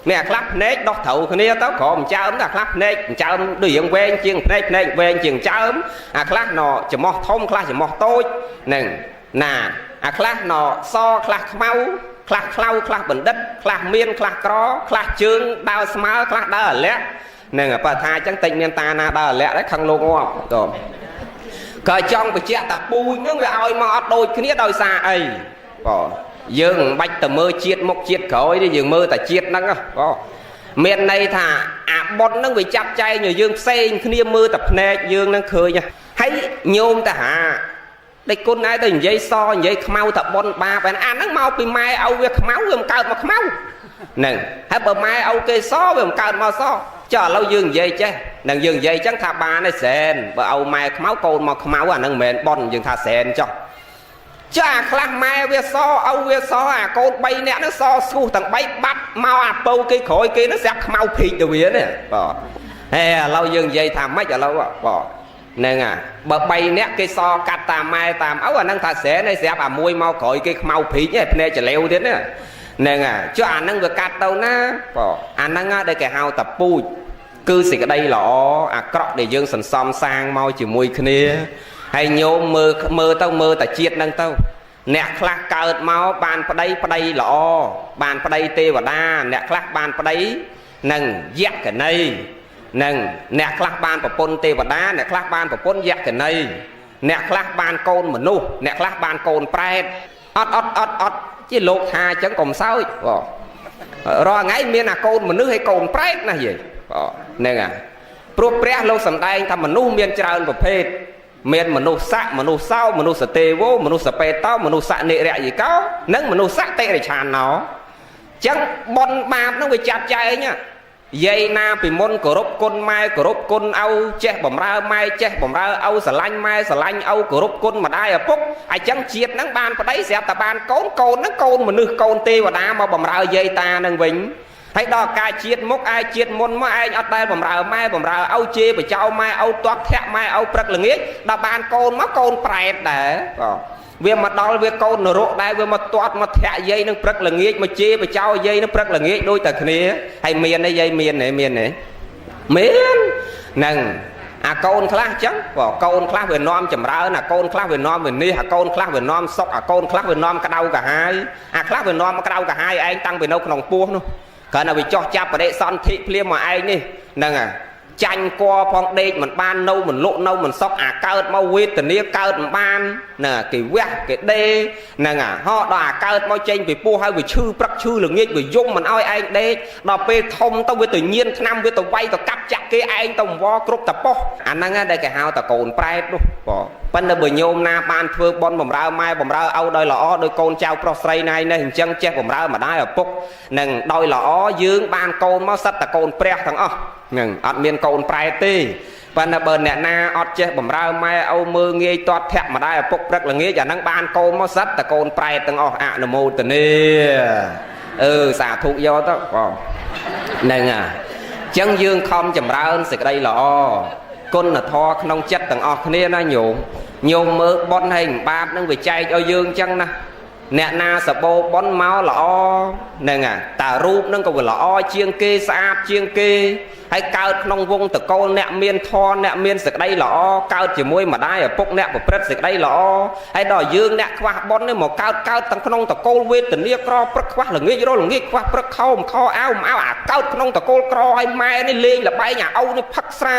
មានអាខ្លះភ្នែកដោះត្រូវគ្នាទៅក្រមចើមអាខ្លះភ្នែកចើមដូចរៀងវែងជាងភ្នែកភ្នែកវែងជាងចើមអាខ្លះណច្រមុះធំខ្លះច្រមុះតូចហ្នឹងណាអាខ្លះណសខ្លះខ្មៅខ្លះខ្លៅខ្លះបណ្ឌិតខ្លះមានខ្លះក្រខ្លះជើងដើរស្មើខ្លះដើរអាលាក់ហ្នឹងបើថាអញ្ចឹងតិចមានតាណាដើរអាលាក់ដែរខឹងលោកងាប់តក៏ចង់បញ្ជាក់តាពូជហ្នឹងវាឲ្យមកអត់ដូចគ្នាដោយសារអីបាទយើងមិនបាច់ទៅមើលជាតិមុខជាតិក្រោយទេយើងមើលតែជាតិហ្នឹងបាទមានន័យថាអាបុណ្យហ្នឹងវាចាប់ចែងឲ្យយើងផ្សេងគ្នាមើលតែភ្នែកយើងហ្នឹងឃើញហើយញោមទៅហា ដេចគុណឯងទៅនិយាយសនិយាយខ្មៅថាប៉ុនបាបអាហ្នឹងមកពីម៉ែឪវាខ្មៅវាមិនកើតមកខ្មៅហ្នឹងហើយបើម៉ែឪគេសវាមិនកើតមកសចុះឥឡូវយើងនិយាយចេះនឹងយើងនិយាយចឹងថាបានឯសែនបើឪម៉ែខ្មៅកូនមកខ្មៅអាហ្នឹងមិនមែនប៉ុនយើងថាសែនចុះចាអាខ្លះម៉ែវាសឪវាសអាកូន3នាក់ហ្នឹងសស្គូសទាំង3បាត់មកអាពៅគេក្រោយគេហ្នឹងស្រាប់ខ្មៅភីកទៅវានេះបាទហេឥឡូវយើងនិយាយថាម៉េចឥឡូវបាទហ្នឹងអាបើ3នាក់គេសកាត់តាមម៉ែតាមឪអាហ្នឹងថាស្រែនេះស្រាប់អាមួយមកក្រោយគេខ្មៅភីកឯងភ្នែកចលាវទៀតណាហ្នឹងអាចុះអាហ្នឹងវាកាត់ទៅណាបាទអាហ្នឹងដែលគេហៅថាពូជគឺសេចក្តីល្អអាក្រក់ដែលយើងសន្សំសាងមកជាមួយគ្នាហើយញោមមើលមើលទៅមើលតាជាតិហ្នឹងទៅអ្នកខ្លះកើតមកបានប្តីប្តីល្អបានប្តីទេវតាអ្នកខ្លះបានប្តីនឹងយក្ខណីនឹងអ្នកខ្លះបានប្រពន្ធទេវតាអ្នកខ្លះបានប្រពន្ធយក្ខណីអ្នកខ្លះបានកូនមនុស្សអ្នកខ្លះបានកូនប្រែតអត់អត់អត់អត់ជាលោកថាអញ្ចឹងកុំសើចបងរាល់ថ្ងៃមានអាកូនមនុស្សហើយកូនប្រែតណាយាយបងហ្នឹងអាព្រោះព្រះលោកសំដែងថាមនុស្សមានច្រើនប្រភេទមានមនុស្សស័កមនុស្សសោមនុស្សទេវោមនុស្សបេតោមនុស្សនិរយិកោនិងមនុស្សតិរិឆាណោចឹងបុណ្យបាបហ្នឹងវាចាត់ចែងយាយណាពីមុនគោរពគុណម៉ែគោរពគុណឪចេះបំរើម៉ែចេះបំរើឪស្រឡាញ់ម៉ែស្រឡាញ់ឪគោរពគុណម្ដាយឪពុកអញ្ចឹងជាតិហ្នឹងបានប្តីស្រាប់តែបានកូនកូនហ្នឹងកូនមនុស្សកូនទេវតាមកបំរើយាយតាហ្នឹងវិញហើយដល់កាជាតិមុខឯជាតិមុនមកឯងអត់ដែលបំរើម៉ែបំរើឪជេរបចោម៉ែឪទាត់ធាក់ម៉ែឪព្រឹកល្ងាចដល់បានកូនមកកូនប្រែតដែរបាទវាមកដល់វាកូននរកដែរវាមកទាត់មកធាក់យាយនឹងព្រឹកល្ងាចមកជេរបចោយាយនឹងព្រឹកល្ងាចដូចតែគ្នាហើយមានទេយាយមានទេមានទេមានហ្នឹងអាកូនខ្លះអញ្ចឹងបាទកូនខ្លះវានាំចម្រើនអាកូនខ្លះវានាំវិនិច្ឆ័យអាកូនខ្លះវានាំសុខអាកូនខ្លះវានាំក្តៅកាហាយអាខ្លះវានាំក្តៅកាហាយឯងតាំងពីនៅក្នុងពោះនោះគ្រាន់តែវាចោះចាប់បដិសន្ធិភ្លាមមកឯងនេះហ្នឹងអាចាញ់គរផងដេកមិនបាននៅមិនលក់នៅមិនសុកអាកើតមកវេទនាកើតមិនបានណាគេវះគេដេហ្នឹងអាហោដល់អាកើតមកចេញពីពោះហើយវាឈឺព្រឹកឈឺល្ងាចវាយំមិនឲ្យឯងដេកដល់ពេលធំទៅវាទៅញៀនឆ្នាំវាទៅវាយទៅកាប់ចាក់គេឯងទៅអង្វរគ្រប់តប៉ុសអាហ្នឹងដែលគេហៅតកូនប្រែតនោះបងប៉ុន្តែបើញោមណាបានធ្វើបុណ្យបំរើម៉ែបំរើឪដោយល្អដោយកូនចៅប្រុសស្រីណៃនេះអញ្ចឹងចេះបំរើម្ដាយឪពុកនឹងដោយល្អយើងបានកូនមកសិតតកូនព្រះទាំងអស់នឹងអត់មានកូនប្រែតទេប៉ុន្តែបើអ្នកណាអត់ចេះបំរើម៉ែឪមើងងាយទាត់ធាក់ម្ដាយឪពុកព្រឹកល្ងាចអាហ្នឹងបានកូនមកសិតតកូនប្រែតទាំងអស់អនុមោទនាអឺសាធុយកទៅបងហ្នឹងអាអញ្ចឹងយើងខំចម្រើនសេចក្តីល្អគុណធម៌ក្នុងចិត្តទាំងអស់គ្នាណាញោមញោមមើលបុណ្យហើយបាបនឹងវាចែកឲ្យយើងអញ្ចឹងណាអ្នកណាសបោបុណ្យមកល្អហ្នឹងអាតារូបហ្នឹងក៏វាល្អជាងគេស្អាតជាងគេហើយកើតក្នុងវងតកូលអ្នកមានធម៌អ្នកមានសេចក្តីល្អកើតជាមួយម្ដាយឪពុកអ្នកប្រព្រឹត្តសេចក្តីល្អហើយដល់យើងអ្នកខ្វះបុណ្យនេះមកកើតកើតទាំងក្នុងតកូលវេទនាក្រព្រឹកខ្វះល្ងាចរល្ងាចខ្វះព្រឹកខោមខអាវអៅអាកើតក្នុងតកូលក្រហើយម៉ែនេះលេងលបែងអាឪនេះផឹកស្រា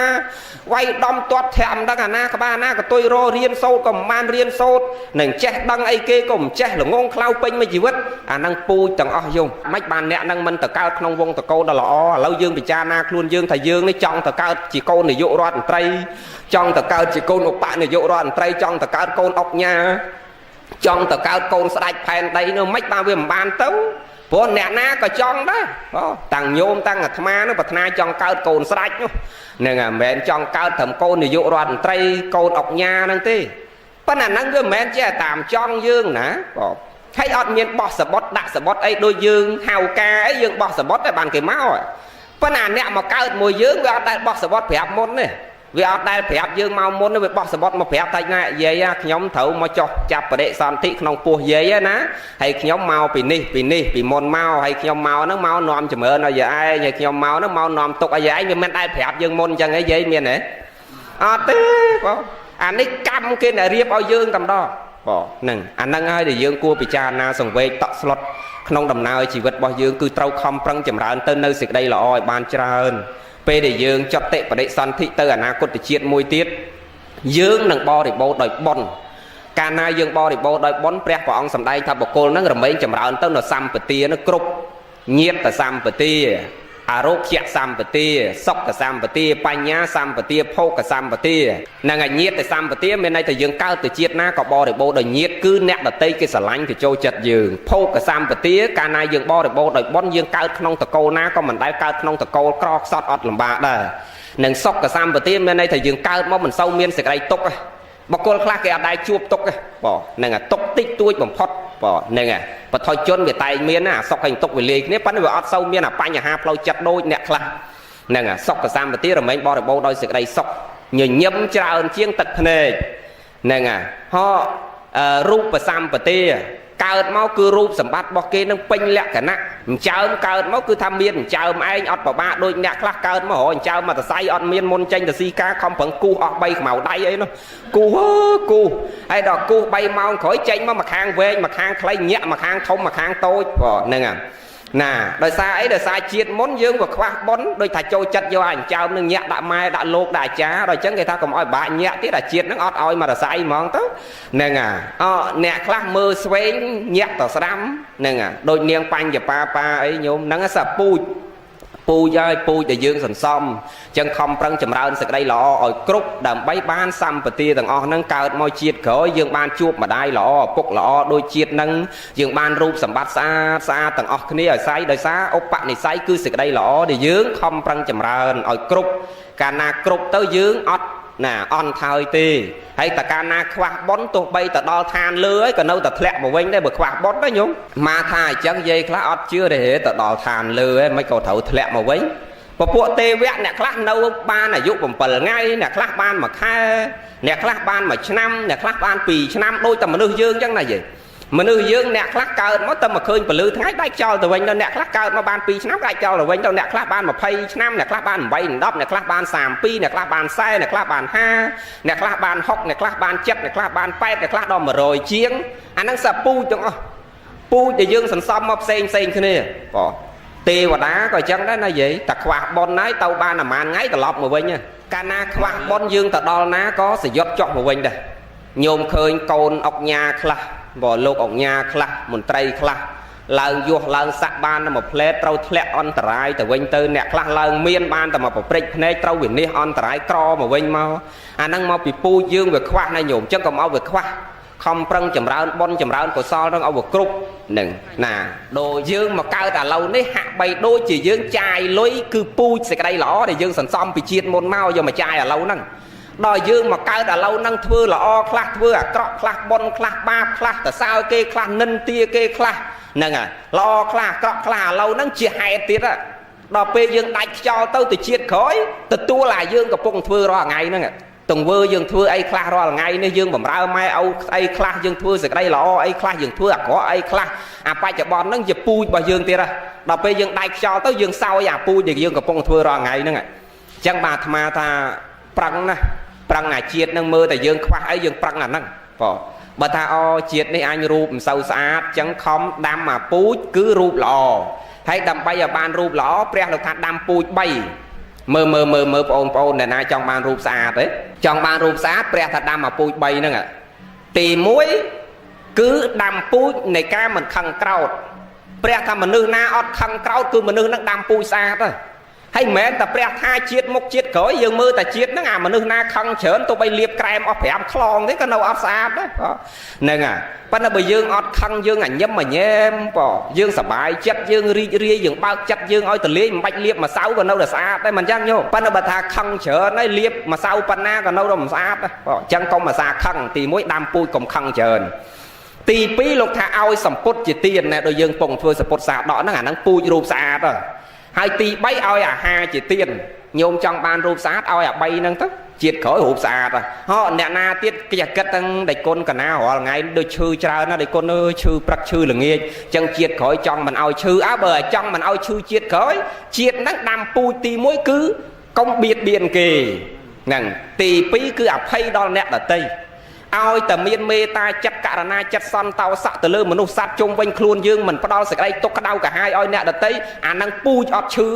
វាយដំទាត់ធាក់មិនដឹងអាណាក្បាលណាកតុយររៀនសូត្រក៏មិនបានរៀនសូត្រនឹងចេះដឹងអីគេក៏មិនចេះល្ងងខ្លៅពេញមួយជីវិតអាហ្នឹងពូជទាំងអស់យំមិនបានអ្នកហ្នឹងមិនទៅកើតក្នុងវងតកូលដ៏ល្អឥឡូវយើងពិចារណាខ្លួនយើងថាយើងនេះចង់ទៅកើតជាកូននាយករដ្ឋមន្ត្រីចង់ទៅកើតជាកូនឧបនាយករដ្ឋមន្ត្រីចង់ទៅកើតកូនអុកញ៉ាចង់ទៅកើតកូនស្ដេចផែនដីនោះមិនបានវាមិនបានទៅព្រោះអ្នកណាក៏ចង់ដែរបងតាំងញោមតាំងអាត្មានោះប្រាថ្នាចង់កើតកូនស្ដេចនោះហ្នឹងហើយមិនមែនចង់កើតត្រឹមកូននាយករដ្ឋមន្ត្រីកូនអុកញ៉ាហ្នឹងទេប៉ុន្តែហ្នឹងវាមិនមែនជាតាមចង់យើងណាបងហើយអត់មានបោះសបុតដាក់សបុតអីដូចយើងហៅការអីយើងបោះសបុតតែបានគេមកប៉ុន្តែអ្នកមកកើតមួយយើងវាអត់ដែលបោះសបុតប្រាប់មុនទេវាអត់ដែលប្រាប់យើងមកមុនទេវាបោះសបុតមកប្រាប់ថាណាយាយខ្ញុំត្រូវមកចុះចាប់បដិសន្ធិក្នុងពោះយាយណាហើយខ្ញុំមកពីនេះពីនេះពីមុនមកហើយខ្ញុំមកហ្នឹងមកនាំចម្រើនឲ្យយាយឯងហើយខ្ញុំមកហ្នឹងមកនាំទុកឲ្យយាយឯងវាមិនដែលប្រាប់យើងមុនអញ្ចឹងហីយាយមានទេអត់ទេបងអានេះកម្មគេអ្នករៀបឲ្យយើងតែម្ដងបងហ្នឹងអាហ្នឹងហើយដែលយើងគួរពិចារណាសង្វេគតក់ស្លុតក្នុងដំណើរជីវិតរបស់យើងគឺត្រូវខំប្រឹងចម្រើនទៅនៅសេចក្តីល្អឲ្យបានច្រើនពេលដែលយើងចតិបដិសន្ធិទៅអនាគតជាតិមួយទៀតយើងនឹងបរិបូរណ៍ដោយបុណ្យកាលណាយើងបរិបូរណ៍ដោយបុណ្យព្រះព្រះអង្គសម្ដែងថាបុគ្គលនឹងរមែងចម្រើនទៅនៅសម្បទានឹងគ្រប់ញាតសម្បទា អារោគយសម្បទាសុខសម្បទាបញ្ញាសម្បទាភោគសម្បទានិងអញាតិសម្បទាមានន័យថាយើងកើតទៅជាតិណាក៏បរិបូរដោយញាតិគឺអ្នកដតីគេស្រឡាញ់គេចូលចិត្តយើងភោគសម្បទាកាលណាយើងបរិបូរដោយបុណ្យយើងកើតក្នុងតកូលណាក៏មិនដែលកើតក្នុងតកូលក្រខ្សត់អត់លំបាកដែរនិងសុខសម្បទាមានន័យថាយើងកើតមកមិនសូវមានសេចក្តីទុក្ខបុគ្គលខ្លះគេអត់ដែលជួបទុក្ខបងហ្នឹងអាទុក្ខតិចតួចបំផុតបងហ្នឹងអាបថុជនវាតែងមានណាអាសុខហើយទុក្ខវាលាយគ្នាប៉ុន្តែវាអត់សូវមានអាបញ្ហាផ្លូវចិត្តដូចអ្នកខ្លះហ្នឹងអាសុខសម្បទារមែងបរិបូរដោយសេចក្តីសុខញញឹមច្រើនជាងទឹកភ្នែកហ្នឹងអាហោរូបសម្បទាកើតមកគឺរូបសម្បត្តិរបស់គេនឹងពេញលក្ខណៈអញ្ចើមកើតមកគឺថាមានអញ្ចើមឯងអត់ប្របាកដូចអ្នកខ្លះកើតមករអញ្ចើមមកតសៃអត់មានមុនចេញទៅស៊ីការខំប្រឹងគូសអស់3ខ្មៅដៃអីនោះគូសគូសហើយដល់គូស3ម៉ោងក្រោយចេញមកមួយខាងវែងមួយខាងខ្លីញាក់មួយខាងធំមួយខាងតូចបងហ្នឹងហើយណាដោយសារអីដោយសារជាតិមុនយើងវាខ្វះបុណ្យដូចថាចូលចិត្តយកអាអញ្ចើមនឹងញាក់ដាក់ម៉ែដាក់លោកដាក់អាចារ្យដល់អញ្ចឹងគេថាកុំឲ្យបាក់ញាក់ទៀតអាជាតិនឹងអត់ឲ្យមករស័យហ្មងទៅហ្នឹងអាអអ្នកខ្លះមើលស្វែងញាក់ទៅស្ដាំហ្នឹងអាដូចនាងបញ្ញបាបាអីញោមហ្នឹងសពូជពូជហើយពូជដែលយើងសន្សំអញ្ចឹងខំប្រឹងចម្រើនសេចក្តីល្អឲ្យគ្រប់ដើម្បីបានសម្បទាទាំងអស់ហ្នឹងកើតមកជាតិក្រោយយើងបានជួបម្ដាយល្អឪពុកល្អដូចជាតិហ្នឹងយើងបានរូបសម្បត្តិស្អាតស្អាតទាំងអស់គ្នាឲ្យស័យដោយសារឧបនិស្ស័យគឺសេចក្តីល្អដែលយើងខំប្រឹងចម្រើនឲ្យគ្រប់កាលណាគ្រប់ទៅយើងអត់ណាអន់ថើយទេហើយតើកាលណាខ្វះបុណ្យទោះបីទៅដល់ឋានលើហើយក៏នៅតែធ្លាក់មកវិញដែរបើខ្វះបុណ្យណាញោមមកថាអញ្ចឹងយាយខ្លះអត់ជឿទេទៅដល់ឋានលើហើយមិនក៏ត្រូវធ្លាក់មកវិញពពួកទេវៈអ្នកខ្លះនៅបានអាយុ7ថ្ងៃអ្នកខ្លះបាន1ខែអ្នកខ្លះបាន1ឆ្នាំអ្នកខ្លះបាន2ឆ្នាំដូចតែមនុស្សយើងអញ្ចឹងណាយាយមនុស្សយើងអ្នកខ្លះកើតមកតែមកឃើញពលឺថ្ងៃដាច់ចោលទៅវិញដល់អ្នកខ្លះកើតមកបាន2ឆ្នាំដាច់ចោលទៅវិញដល់អ្នកខ្លះបាន20ឆ្នាំអ្នកខ្លះបាន8 10អ្នកខ្លះបាន32អ្នកខ្លះបាន40អ្នកខ្លះបាន50អ្នកខ្លះបាន60អ្នកខ្លះបាន70អ្នកខ្លះបាន80អ្នកខ្លះដល់100ជាងអាហ្នឹងសាពូជទាំងអស់ពូជដែលយើងសន្សំមកផ្សេងផ្សេងគ្នាបងទេវតាក៏អញ្ចឹងដែរណាយាយតែខ្វះបុណ្យហើយទៅបានប្រហែលថ្ងៃត្រឡប់មកវិញកាលណាខ្វះបុណ្យយើងទៅដល់ណាក៏សយុទ្ធចុះមកវិញដែរញោមឃើញកូនអុកញ៉ាខ្លះបើលោកអុកញ៉ាខ្លះមន្ត្រីខ្លះឡើងយោះឡើងសាក់បានតែមួយផ្លែត្រូវធ្លាក់អន្តរាយទៅវិញទៅអ្នកខ្លះឡើងមានបានតែមកប្រព្រឹត្តភ្នែកត្រូវវិនិច្ឆ័យអន្តរាយក្រមកវិញមកអាហ្នឹងមកពីពូជយើងវាខ្វះណាញោមអញ្ចឹងកុំឲ្យវាខ្វះខំប្រឹងចម្រើនបុណ្យចម្រើនកុសលនឹងឲ្យវាគ្រប់នឹងណាដូចយើងមកកើតឥឡូវនេះហាក់បីដូចជាយើងចាយលុយគឺពូជសេចក្តីល្អដែលយើងសន្សំពីជាតិមុនមកយកមកចាយឥឡូវហ្នឹងដល់យើងមកកើតឥឡូវហ្នឹងធ្វើល្អខ្លះធ្វើអាក្រក់ខ្លះបុណ្យខ្លះបាបខ្លះតសើគេខ្លះនិន្ទាគេខ្លះហ្នឹងហើយល្អខ្លះអាក្រក់ខ្លះឥឡូវហ្នឹងជាហេតុទៀតដល់ពេលយើងដាច់ខ្យល់ទៅទៅជាតិក្រោយទទួលអាយើងកំពុងធ្វើរាល់ថ្ងៃហ្នឹងទង្វើយើងធ្វើអីខ្លះរាល់ថ្ងៃនេះយើងបំរើម៉ែឪអីខ្លះយើងធ្វើសេចក្តីល្អអីខ្លះយើងធ្វើអាក្រក់អីខ្លះអាបច្ចុប្បន្នហ្នឹងជាពូជរបស់យើងទៀតដល់ពេលយើងដាច់ខ្យល់ទៅយើងសោយអាពូជដែលយើងកំពុងធ្វើរាល់ថ្ងៃហ្នឹងអញ្ចឹងបាទអាត្មាថាប្រឹងណាប្រឹងអាជាតិនឹងមើលតែយើងខ្វះអីយើងប្រឹងអាហ្នឹងបងបើថាអូជាតិនេះអញរូបមិនសូវស្អាតចឹងខំដាំអាពូជគឺរូបល្អហើយដើម្បីឲ្យបានរូបល្អព្រះលោកថាដាំពូជ3មើលមើលមើលមើលបងប្អូនអ្នកណាចង់បានរូបស្អាតទេចង់បានរូបស្អាតព្រះថាដាំអាពូជ3ហ្នឹងទី1គឺដាំពូជនៃការមិនខឹងក្រោធព្រះថាមនុស្សណាអត់ខឹងក្រោធគឺមនុស្សហ្នឹងដាំពូជស្អាតហើយមិនមែនតែព្រះថាជាតិមុខជាតិក្រោយយើងមើលតែជាតិហ្នឹងអាមនុស្សណាខឹងច្រើនទោះបីលាបក្រែមអស់5ខ្លងទេក៏នៅអត់ស្អាតដែរហ្នឹងហើយប៉ុន្តែបើយើងអត់ខឹងយើងអាញឹមអាញែមបងយើងសប្បាយចិត្តយើងរីករាយយើងបើកចិត្តយើងឲ្យទលាយមិនបាច់លាបម្សៅក៏នៅតែស្អាតដែរមិនចឹងញោមប៉ុន្តែបើថាខឹងច្រើនហើយលាបម្សៅប៉ុណ្ណាក៏នៅតែមិនស្អាតដែរបងអញ្ចឹងកុំអាសាខឹងទី1ដាំពូជកុំខឹងច្រើនទី2លោកថាឲ្យសម្ពុតជាទានណាដូចយើងពងធ្វើសម្ពុតសាដកហ្នឹងអាហ្នឹងពូជរូបស្អាតហើយទី3ឲ្យអាហារជាទានញោមចង់បានរូបស្អាតឲ្យអា3ហ្នឹងទៅជាតិក្រោយរូបស្អាតហោអ្នកណាទៀតគេគិតទាំងដៃគុណកណារាល់ថ្ងៃដូចឈឺច្រើនណាស់ដៃគុណអើយឈឺព្រឹកឈឺល្ងាចចឹងជាតិក្រោយចង់មិនឲ្យឈឺអើបើចង់មិនឲ្យឈឺជាតិក្រោយជាតិហ្នឹងដាំពូជទី1គឺកុំបៀតបៀនគេហ្នឹងទី2គឺអភ័យដល់អ្នកដទៃឲ្យតែមានមេត្តាចិត្តករណាចិត្តសន្តោសៈទៅលើមនុស្សសត្វជុំវិញខ្លួនយើងមិនផ្ដល់សេចក្តីទុក្ខក្តៅក្រហាយឲ្យអ្នកដទៃអាហ្នឹងពូជអត់ឈឺ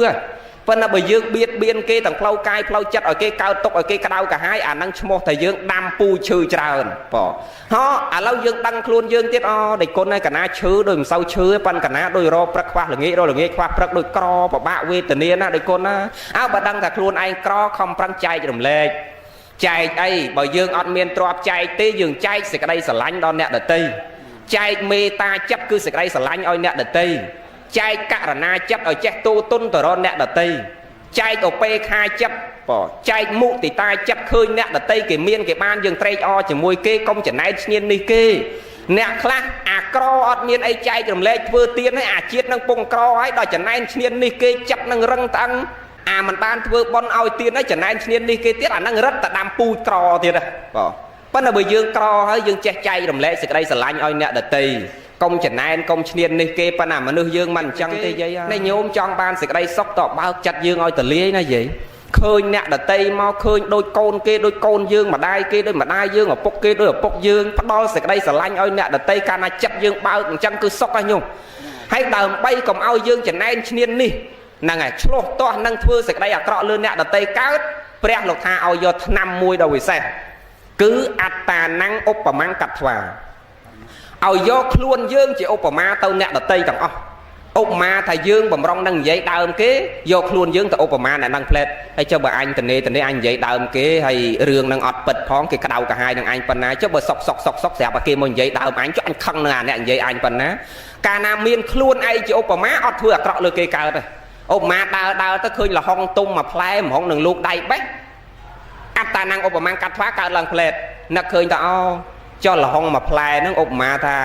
ប៉ុន្តែបើយើងបៀតបៀនគេទាំងផ្លូវកាយផ្លូវចិត្តឲ្យគេកើតទុកឲ្យគេក្តៅក្រហាយអាហ្នឹងឈ្មោះថាយើងដាំពូឈើច្រើនបងហោឥឡូវយើងដឹងខ្លួនយើងទៀតអូដេចគុណហើយកណាឈើដូចមិនសូវឈើប៉ុន្តែកណាដូចរព្រឹកខ្វះល្ងាចរល្ងាចខ្វះព្រឹកដូចក្រពិបាកវេទនាណាដេចគុណណាអើបើដឹងថាខ្លួនឯងក្រខំប្រឹងចែករំលែកចែកអីបើយើងអត់មានទ្រព្យចែកទេយើងចែកសេចក្តីស្រឡាញ់ដល់អ្នកដទៃចែកមេត្តាចិត្តគឺសេចក្តីស្រឡាញ់ឲ្យអ្នកដទៃចែកករណាចិត្តឲ្យចេះទូទុនទៅរកអ្នកដទៃចែកឧបេក្ខាចិត្តបងចែកមុទិតាចិត្តឃើញអ្នកដទៃគេមានគេបានយើងត្រេកអរជាមួយគេកុំចំណែកឈ្នាននេះគេអ្នកខ្លះអាក្រអត់មានអីចែករំលែកធ្វើទៀនឲ្យអាជាតិនឹងពងក្រឲ្យដល់ចំណែនឈ្នាននេះគេចិត្តនឹងរឹងត្អឹងអាមិនបានធ្វើបន់ឲ្យទៀនឲ្យចំណែនឈ្នាននេះគេទៀតអានឹងរឹតតែដាំពូជក្រទៀតបងប៉ុន្តែបើយើងក្រហើយយើងចេះចែករំលែកសេចក្តីស្រឡាញ់ឲ្យអ្នកដទៃកុំចំណែនកុំឈ្នាននេះគេប៉ុន្តែមនុស្សយើងមិនអញ្ចឹងទេយាយនេះញោមចង់បានសេចក្តីសុខតបើកចិត្តយើងឲ្យទលាយណាយាយឃើញអ្នកដតីមកឃើញដូចកូនគេដូចកូនយើងម្ដាយគេដូចម្ដាយយើងឪពុកគេដូចឪពុកយើងផ្ដល់សេចក្តីស្រឡាញ់ឲ្យអ្នកដតីកាលណាចិត្តយើងបើកអញ្ចឹងគឺសុខហើយញោមហើយដើម្បីកុំឲ្យយើងចំណែនឈ្នាននេះហ្នឹងហើយឆ្លោះទាស់នឹងធ្វើសេចក្តីអាក្រក់លើអ្នកដតីកើតព្រះលោកថាឲ្យយកថ្នាំមួយដ៏វិសេសគឺអត្តានំឧបមង្គកត្វាឲ្យយកខ្លួនយើងជាឧបមាទៅអ្នកដតីទាំងអស់ឧបមាថាយើងបំរុងនឹងនិយាយដើមគេយកខ្លួនយើងទៅឧបមាអ្នកនឹងផ្លែតហើយចុះបើអញតនេតនេអញនិយាយដើមគេហើយរឿងនឹងអត់ពិតផងគេក្តៅក្រហាយនឹងអញប៉ុណ្ណាចុះបើសុកសុកសុកសុកស្រាប់តែគេមកនិយាយដើមអញចុះអញខឹងនឹងអាអ្នកនិយាយអញប៉ុណ្ណាកាលណាមានខ្លួនឯងជាឧបមាអត់ធ្វើអាក្រក់លើគេកើតទេឧបមាដើរដើរទៅឃើញលហុងទុំមួយផ្លែហ្មងនឹងលូកដៃបេះអត្តានំឧបមាកាត់ថ្វាកើតឡើងផ្លែតនឹកឃើញថាអូចុះលហុងមួយផ្លែហ្នឹងឧបមាថា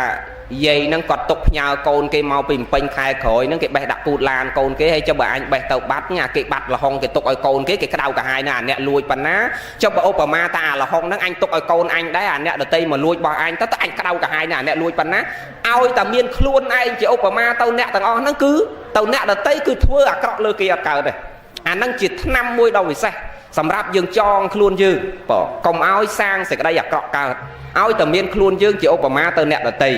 យាយហ្នឹងគាត់ទុកផ្ញើកូនគេមកពីពេញខែក្រោយហ្នឹងគេបេះដាក់គូតឡានកូនគេហើយចុះបើអញបេះទៅបាត់ញ៉ាគេបាត់លហុងគេទុកឲ្យកូនគេគេក្តៅក្រហាយណាអាអ្នកលួចប៉ុណ្ណាចុះបើឧបមាថាអាលហុងហ្នឹងអញទុកឲ្យកូនអញដែរអាអ្នកដតីមកលួចរបស់អញទៅអញក្តៅក្រហាយណាអាអ្នកលួចប៉ុណ្ណាឲ្យតែមានខ្លួនឯងជាឧបមាទៅអ្នកទាំងអស់ហ្នឹងគឺទៅអ្នកដតីគឺធ្វើអាក្រក់លើគេអត់កើតទេអាហ្នឹងជាថ្នាំមួយដ៏វិសេសសម្រាប់យើងចងខ្លួនយើងបងកុំឲ្យសាងសេចក្តីអាក្រក់កើតឲ្យតែមានខ្លួនយើងជាឧបមាទៅអ្នកដតី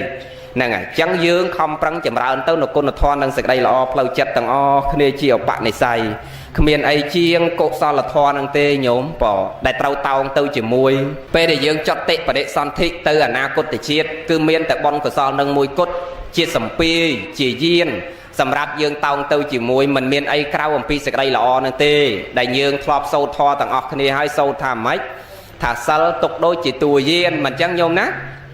ហ្នឹងហើយអញ្ចឹងយើងខំប្រឹងចម្រើនទៅនៅគុណធម៌និងសេចក្តីល្អផ្លូវចិត្តទាំងអស់គ្នាជាឧបនិស្ស័យគ្មានអីជាងកុសលធម៌នឹងទេញោមបងដែលត្រូវតោងទៅជាមួយពេលដែលយើងចត់តិបដិសន្ធិទៅអនាគតជាតិគឺមានតែបុណ្យកុសលនឹងមួយគត់ជាសម្ពាយជាយានសម្រាប់យើងតោងទៅជាមួយមិនមានអីក្រៅអំពីសេចក្តីល្អនឹងទេដែលយើងធ្លាប់សូត្រធម៌ទាំងអស់គ្នាហើយសូត្រថាម៉េចថាសិលទុកដូចជាតួយានមិនអញ្ចឹងញោមណា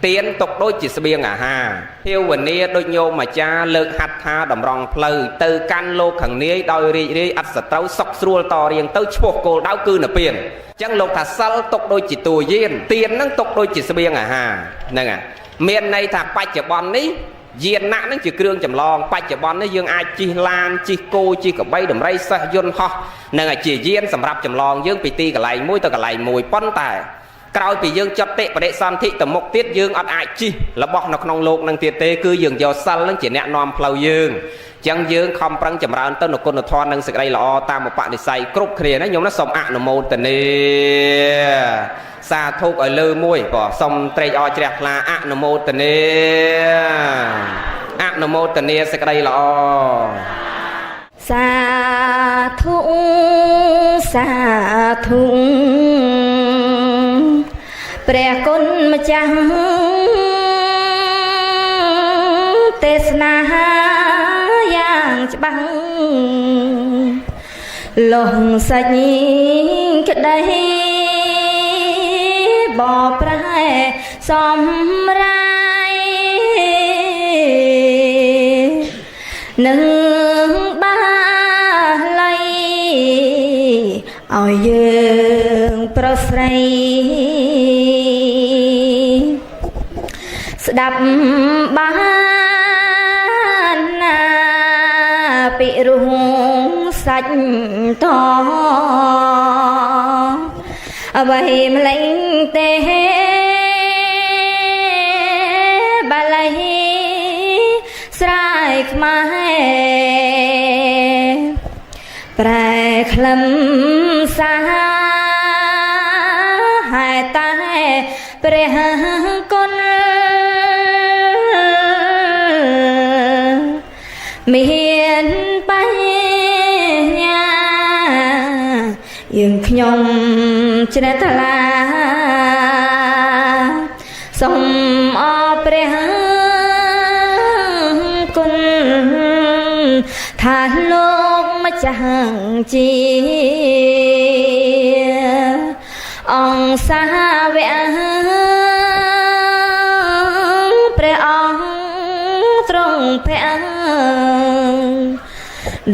ទៀនទុកដូចជាស្បៀងអាហារភាវនាដូចញោមអាចារ្យលើកហាត់ថាតម្រង់ផ្លូវទៅកាន់លោកខាងនាយដោយរីករាយអត់សត្រូវសុខស្រួលតរៀងទៅឈ្មោះគោលដៅគឺនិព្វានអញ្ចឹងលោកថាសិលទុកដូចជាតួយានទៀននឹងទុកដូចជាស្បៀងអាហារហ្នឹងហើយមានន័យថាបច្ចុប្បន្ននេះយានណៈនឹងជាគ្រឿងចម្លងបច្ចុប្បន្ននេះយើងអាចជិះឡានជិះគោជិះក្របីដំរីសេះយន្តហោះនឹងជាយានសម្រាប់ចម្លងយើងពីទីកន្លែងមួយទៅកន្លែងមួយប៉ុន្តែក្រោយពីយើងចត់តិបដិសន្ធិទៅមុខទៀតយើងអត់អាចជិះរបស់នៅក្នុងលោកនឹងទៀតទេគឺយើងយកសិលនឹងជាអ្នកនាំផ្លូវយើងចឹងយើងខំប្រឹងចម្រើនទៅនៅគុណធម៌និងសេចក្តីល្អតាមឧបនិស្ស័យគ្រប់គ្នាណាញោមណាសូមអនុមោទនាសាធុឲ្យលើមួយបងសូមត្រេកអរជ្រះថ្លាអនុមោទនាអនុមោទនាសេចក្តីល្អសាធុសាធុព្រះគុណម្ចាស់ទេសនាយ៉ាងច្បាស់លោះសាច់ក្តីបប្រែសំរាយនឹងបាលីឲ្យយើងប្រុសស្រីស្ដាប់បានណាពិរោះសាច់តអ្វីម្លេងទេបាលីស្រែខ្មែរប្រែក្លឹមសារហេតុតែព្រះគុណមានបញ្ញា ខ្ញុំជ្រះថ្លាសូមអរព្រះគុណថាលោកម្ចាស់ជាអង្គសាវកព្រះអង្គទ្រង់ភៈ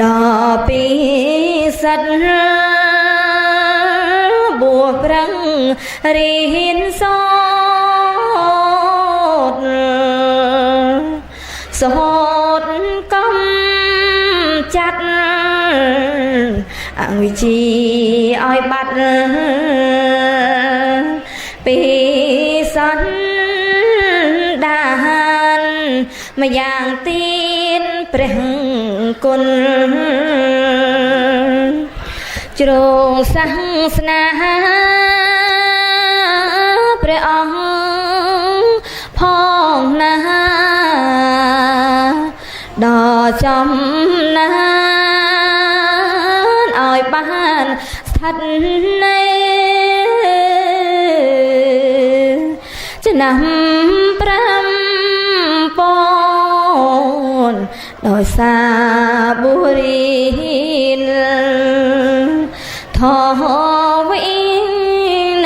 ដល់ពីសិទ្ធបួសប្រឹងរៀនសូត្រសូត្រកំចាត់អវិជ្ជាឲ្យបាត់ពីសន្តានម្យ៉ាងទៀតព្រះគុណជ្រងសាសនាព្រះអង្គផងណាដល់ចំណានឲ្យបានស្ថិតនៅឆ្នាំ5ពនដោយសារបុរីនធវិ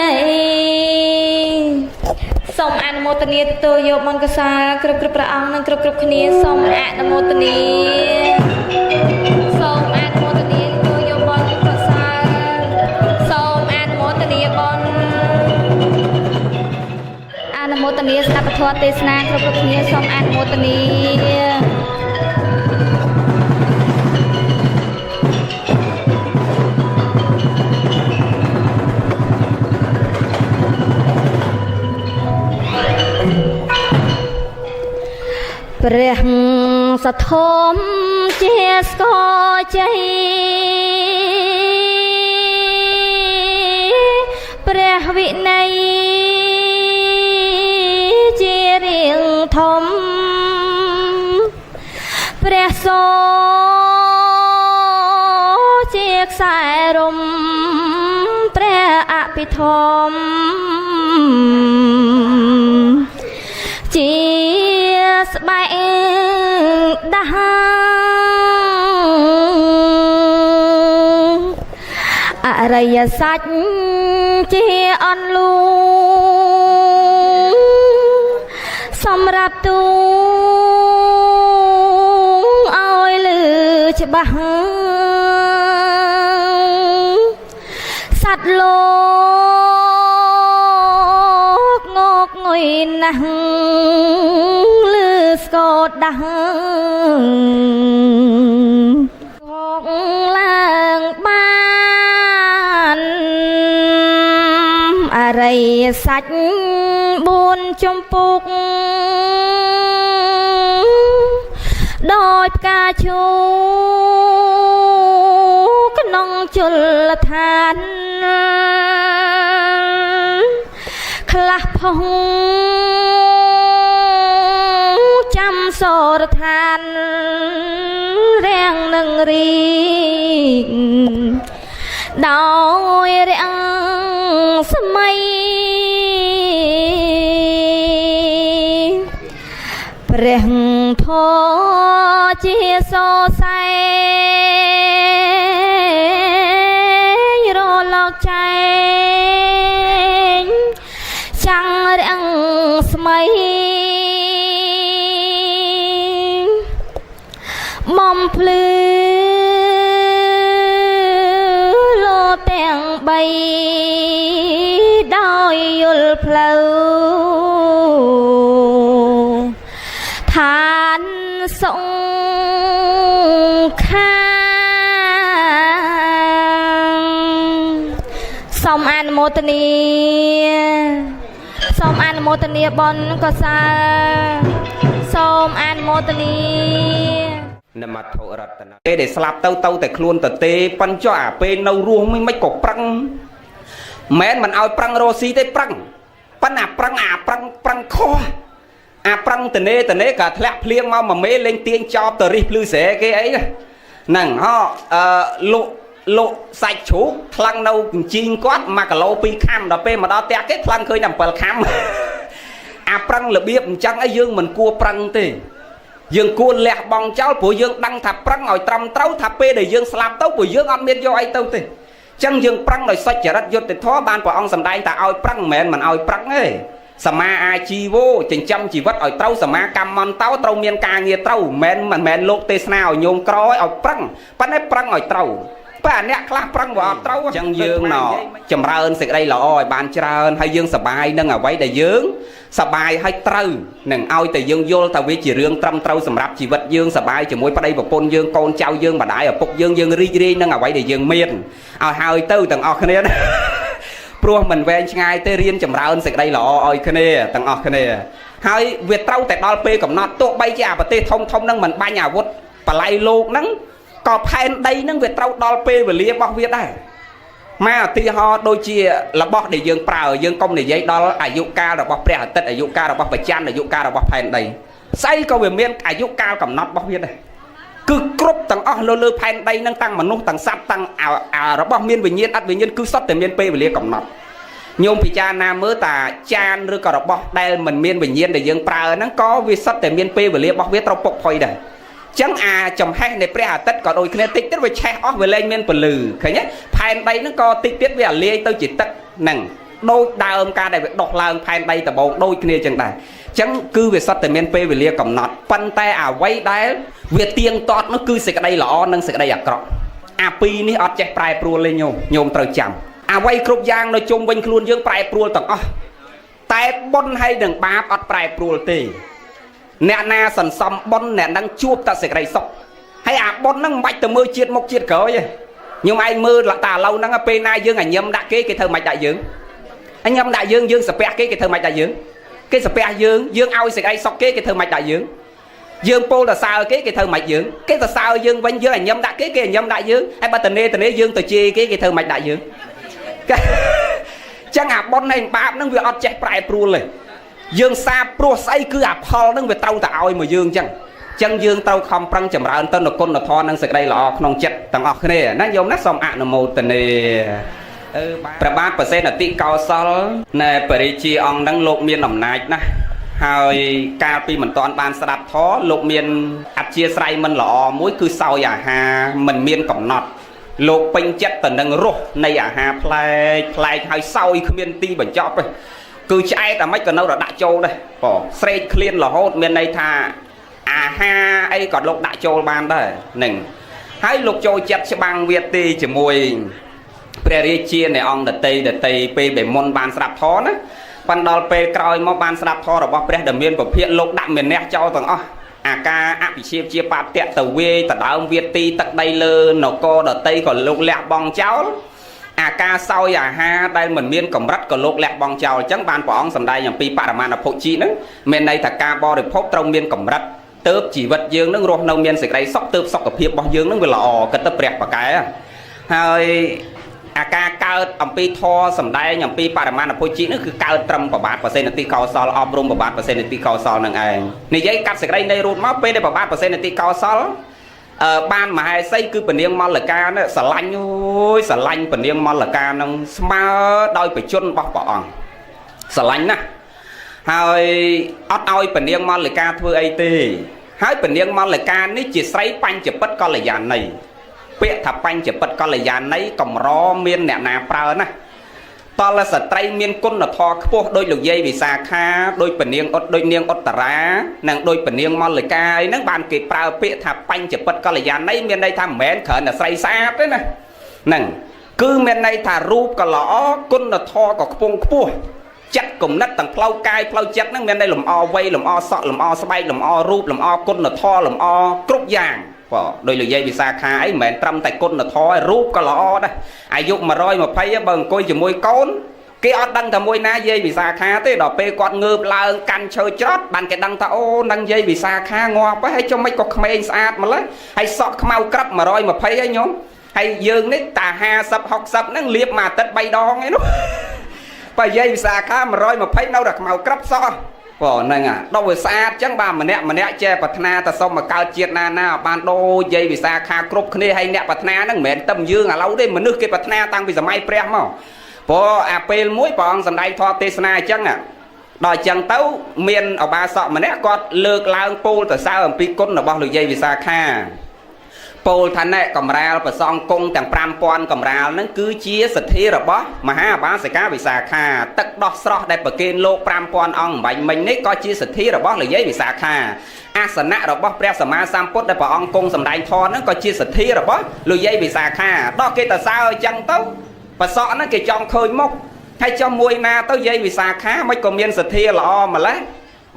ន័យសូមអនុមោទនាទទួលយកមន្តកុសលគ្រប់គ្រប់ព្រះអង្គនិងគ្រប់គ្រប់គ្នាសូមអនុមោទនាសូមអនុមោទនាទទួលយកបុណ្យកុសលសូមអនុមោទនាបុណ្យអនុមោទនាស្ដាប់ពធទេសនាគ្រប់គ្រប់គ្នាសូមអនុមោទនាព្រះសធមជាស្គរជ័យព្រះវិន័យជារៀងធំព្រះសូជាខ្សែរំព្រះអភិធម្មជាស្បែកដាស់អរិយសច្ចជាអន្លូសម្រាប់ទូឲ្យលឺច្បាស់សត្វលោកងកងុយណាស់លឺស្គរដាស់កឡើងបានអរិយសច្ច4ចំពុកដោយផ្កាឈូកក្នុងជលឋានខ្លះផុងចាំសរឋានរាំងនឹងរីកដោយរាំងស្មៃព្រះធម៌ជាសរសែងរលកចែងចាំងរាំងស្មៃបំភ្លឺលោទាំងបីដោយយល់ផ្លូវឋានសុខាសូមអនុមោទនាសូមអនុមោទនាបុណ្យកុសលសូមអនុមោទនា នមត្ថុរតនពេលដែលស្លាប់ទៅទៅតែខ្លួនទៅទេប៉ិនចុះអាពេលនៅរស់មិនមិនក៏ប្រឹងមិនមិនឲ្យប្រឹងរស់ស៊ីទេប្រឹងប៉ិនអាប្រឹងអាប្រឹងប្រឹងខុសអាប្រឹងតនេតនេក៏ធ្លាក់ភ្លៀងមកមួយមេលេងទាញចោបទៅរិះភ្លឺស្រែគេអីហ្នឹងហ៎អឺលក់ លក់សាច់ជ្រូកថ្លឹងនៅកញ្ជីងគាត់1គីឡូ2ខាំដល់ពេលមកដល់ផ្ទះគេថ្លឹងឃើញតែ7ខាំអាប្រឹងរបៀបអញ្ចឹងអីយើងមិនគួរប្រឹងទេយើងគួរលះបង់ចោលព្រោះយើងដឹងថាប្រឹងឲ្យត្រឹមត្រូវថាពេលដែលយើងស្លាប់ទៅព្រោះយើងអត់មានយកអីទៅទេចឹងយើងប្រឹងដោយសុចរិតយុត្តិធម៌បានព្រះអង្គសម្ដែងថាឲ្យប្រឹងមិនមែនមិនឲ្យប្រឹងទេសមាអាជីវោចិញ្ចឹមជីវិតឲ្យត្រូវសមាកម្មន្តោត្រូវមានការងារត្រូវមិនមែនលោកទេសនាឲ្យញោមក្រឲ្យប្រឹងប៉ុន្តែប្រឹងឲ្យត្រូវបើអាអ្នកខ្លះប្រឹងវាអត់ត្រូវអញ្ចឹងយើងណចម្រើនសេចក្តីល្អឲ្យបានច្រើនហើយយើងសប្បាយនឹងអ្វីដែលយើងសប្បាយឲ្យត្រូវនឹងឲ្យតែយើងយល់ថាវាជារឿងត្រឹមត្រូវសម្រាប់ជីវិតយើងសប្បាយជាមួយប្តីប្រពន្ធយើងកូនចៅយើងម្ដាយឪពុកយើងយើងរីករាយនឹងអ្វីដែលយើងមានឲ្យហើយទៅទាំងអស់គ្នាណាព្រោះមិនវែងឆ្ងាយទេរៀនចម្រើនសេចក្តីល្អឲ្យគ្នាទាំងអស់គ្នាហើយវាត្រូវតែដល់ពេលកំណត់ទោះបីជាអាប្រទេសធំធំនឹងមិនបាញ់អាវុធបល័យលោកហ្នឹងក៏ផែនដីហ្នឹងវាត្រូវដល់ពេលវេលារបស់វាដែរមកឧទាហរណ៍ដូចជារបស់ដែលយើងប្រើយើងកុំនិយាយដល់អាយុកាលរបស់ព្រះអាទិត្យអាយុកាលរបស់ព្រះច័ន្ទអាយុកាលរបស់ផែនដីស្អីក៏វាមានអាយុកាលកំណត់របស់វាដែរគឺគ្រប់ទាំងអស់លើលើផែនដីហ្នឹងតាំងមនុស្សតាំងសត្វតាំងរបស់មានវិញ្ញាណអត់វិញ្ញាណគឺសុទ្ធតែមានពេលវេលាកំណត់ញោមពិចារណាមើលតាចានឬក៏របស់ដែលមិនមានវិញ្ញាណដែលយើងប្រើហ្នឹងក៏វាសុទ្ធតែមានពេលវេលារបស់វាត្រូវពុកផុយដែរចឹងអាចំហេះនៃព្រះអាទិត្យក៏ដូចគ្នាតិចទៀតវាឆេះអស់វាលែងមានពលឺឃើញទេផែនដីហ្នឹងក៏តិចទៀតវាអាលាយទៅជាទឹកហ្នឹងដូចដើមការដែលវាដុះឡើងផែនដីដំបូងដូចគ្នាចឹងដែរចឹងគឺវាសុទ្ធតែមានពេលវេលាកំណត់ប៉ុន្តែអ្វីដែលវាទៀងទាត់នោះគឺសេចក្តីល្អនិងសេចក្តីអាក្រក់អាពីរនេះអត់ចេះប្រែប្រួលទេញោមញោមត្រូវចាំអ្វីគ្រប់យ៉ាងនៅជុំវិញខ្លួនយើងប្រែប្រួលទាំងអស់តែបុណ្យហើយនឹងបាបអត់ប្រែប្រួលទេអ្នកណាសន្សំបុណ្យអ្នកនឹងជួបតែសេចក្តីសុខហើយអាបុណ្យហ្នឹងមិនបាច់ទៅមើលជាតិមុខជាតិក្រោយទេញោមឯងមើលតាឥឡូវហ្នឹងពេលណាយើងអាញឹមដាក់គេគេធ្វើមិនដាក់យើងអញឹមដាក់យើងយើងសាពះគេគេធ្វើមិនដាក់យើងគេសាពះយើងយើងឲ្យសេចក្តីសុខគេគេធ្វើមិនដាក់យើងយើងពោលទៅសើគេគេធ្វើមិនយើងគេទៅសើយើងវិញយើងអាញឹមដាក់គេគេអាញឹមដាក់យើងហើយបើតនេតនេយើងទៅជេរគេគេធ្វើមិនដាក់យើងចឹងអាបុណ្យហើយបាបហ្នឹងវាអត់ចេះប្រែប្រួលទេយើងសាបព្រោះស្អីគឺអាផលហ្នឹងវាត្រូវតែឲ្យមកយើងចឹងចឹងយើងត្រូវខំប្រឹងចម្រើនទៅនូវគុណធម៌និងសេចក្តីល្អក្នុងចិត្តទាំងអស់គ្នាណាញោមណាសូមអនុមោទនាព្រះបាទប្រសេនតិកោសលណែបរិជាអង្គហ្នឹងលោកមានអំណាចណាស់ហើយកាលពីមិនទាន់បានស្ដាប់ធម៌លោកមានអធិស្ឋានមិនល្អមួយគឺសោយអាហារមិនមានកំណត់លោកពេញចិត្តទៅនឹងរសនៃអាហារប្លែកប្លែកហើយសោយគ្មានទីបញ្ចប់ទេគឺឆ្អែតអាម៉េចក៏នៅតែដាក់ចូលដែរបងស្រេកឃ្លានរហូតមានន័យថាអាហារអីក៏លោកដាក់ចូលបានដែរហ្នឹងហើយលោកចូលចិត្តច្បាំងវាទីជាមួយព្រះរាជានៃអង្គដតីដតីពេលដែលមុនបានស្ដាប់ធម៌ណាប៉ុន្តែដល់ពេលក្រោយមកបានស្ដាប់ធម៌របស់ព្រះដែលមានពភាកលោកដាក់មានះចោលទាំងអស់អាការអភិជាជាបាតៈទៅវាយដដើមវាទីទឹកដីលើនគរដតីក៏លោកលះបង់ចោលអាការសោយអាហារដែលមិនមានកម្រិតក៏លោកលះបង់ចោលអញ្ចឹងបានព្រះអង្គសម្ដែងអំពីបរមាណភោជីហ្នឹងមានន័យថាការបរិភោគត្រូវមានកម្រិតទៅជីវិតយើងនឹងរស់នៅមានសេចក្តីសុខទៅសុខភាពរបស់យើងនឹងវាល្អគិតទៅព្រះបកែហើយអាការកើតអំពីធម៌សម្ដែងអំពីបរមាណភោជីនេះគឺកើតត្រឹមប្របាទប្រសេនតិកោសលអប់រំប្របាទប្រសេនតិកោសលនឹងឯងនិយាយកាត់សេចក្តីនៃរូតមកពេលដែលប្របាទប្រសេនតិកោសលបានមហេសីគឺពនាងមល្កានេះស្រឡាញ់អូយស្រឡាញ់ពនាងមល្កានឹងស្មើដោយបជនរបស់ព្រះអង្គស្រឡាញ់ណាស់ហើយអត់ឲ្យពនាងមល្កាធ្វើអីទេហើយពនាងមល្កានេះជាស្រីបញ្ចពិតកល្យាណីពាក្យថាបញ្ចពិតកល្យាណីកម្រមានអ្នកណាប្រើណាតលស្ត្រីមានគុណធម៌ខ្ពស់ដោយលោកយាយវិសាខាដោយពនាងអ៊ុតដោយនាងឧត្តរានិងដោយពនាងមល្កាអីហ្នឹងបានគេប្រើពាក្យថាបញ្ចពិតកល្យាណីមានន័យថាមិនមែនគ្រាន់តែស្រីស្អាតទេណាហ្នឹងគឺមានន័យថារូបក៏ល្អគុណធម៌ក៏ខ្ពង់ខ្ពស់ចិត្តគំនិតទាំងផ្លូវកាយផ្លូវចិត្តហ្នឹងមានន័យលំអវ័យលំអសក់លំអស្បែកលំអរូបលំអគុណធម៌លំអគ្រប់យ៉ាងបាទដោយលោកយាយវិសាខាអីមិនមែនត្រឹមតែគុណធម៌ឯរូបក៏ល្អដែរអាយុ120បើអង្គុយជាមួយកូនគេអត់ដឹងថាមួយណាយាយវិសាខាទេដល់ពេលគាត់ងើបឡើងកាន់ឈើច្រត់បានគេដឹងថាអូនឹងយាយវិសាខាងាប់ហើយចុះមិនក៏ក្មេងស្អាតម្ល៉េះហើយសក់ខ្មៅក្រឹប120ហើយញោមហើយយើងនេះតា50 60ហ្នឹងលាបមួយអាទិត្យ3ដងឯនោះបើយាយវិសាខា120នៅតែខ្មៅក្រឹបសក់ បងហ្នឹងដល់វាស្អាតចឹងបាទម្នាក់ម្នាក់ចេះប្រាថ្នាតែសុំមកកើតជាតិណាណាបានដូចយាយវិសាខាគ្រប់គ្នាហើយអ្នកប្រាថ្នាហ្នឹងមិនមែនតែយើងឥឡូវទេមនុស្សគេប្រាថ្នាតាំងពីសម័យព្រះមកព្រោះអាពេលមួយព្រះអង្គសម្ដែងធម៌ទេសនាអញ្ចឹងដល់អញ្ចឹងទៅមានឧបាសកម្នាក់គាត់លើកឡើងពោលទៅសើអំពីគុណរបស់លោកយាយវិសាខាពោលថាណែកម្រាលប្រសងគង់ទាំង5000កម្រាលហ្នឹងគឺជាសទ្ធារបស់មហាឧបាសិកាវិសាខាទឹកដោះស្រស់ដែលប្រគេនលោក5000អង្គបាញ់មិញនេះក៏ជាសទ្ធារបស់លោកយាយវិសាខាអាសនៈរបស់ព្រះសម្មាសម្ពុទ្ធដែលព្រះអង្គគង់សម្ដែងធម៌ហ្នឹងក៏ជាសទ្ធារបស់លោកយាយវិសាខាដល់គេទៅសើអញ្ចឹងទៅប្រសក់ហ្នឹងគេចង់ឃើញមុខហើយចុះមួយណាទៅយាយវិសាខាមិនក៏មានសទ្ធាល្អម្ល៉េះ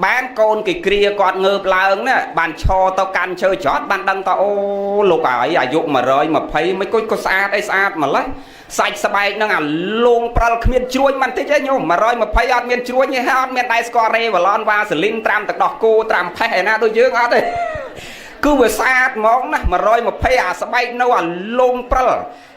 បានកូនគេគ្រាគាត់ងើបឡើងណាបានឈរទៅកាន់ឈើច្រត់បានដឹងថាអូលោកហើយអាយុ120មិនក៏ស្អាតអីស្អាតម្ល៉េះសាច់ស្បែកនឹងអាលងព្រិលគ្មានជ្រួញមិនតិចទេញោម120អត់មានជ្រួញទេហើយអត់មានដែរស្គាល់រេវ៉ាឡនវ៉ាសេលីនត្រាំទឹកដោះគោត្រាំផេះឯណាដូចយើងអត់ទេគឺវាស្អាតហ្មងណា120អាស្បែកនៅអាលងព្រិល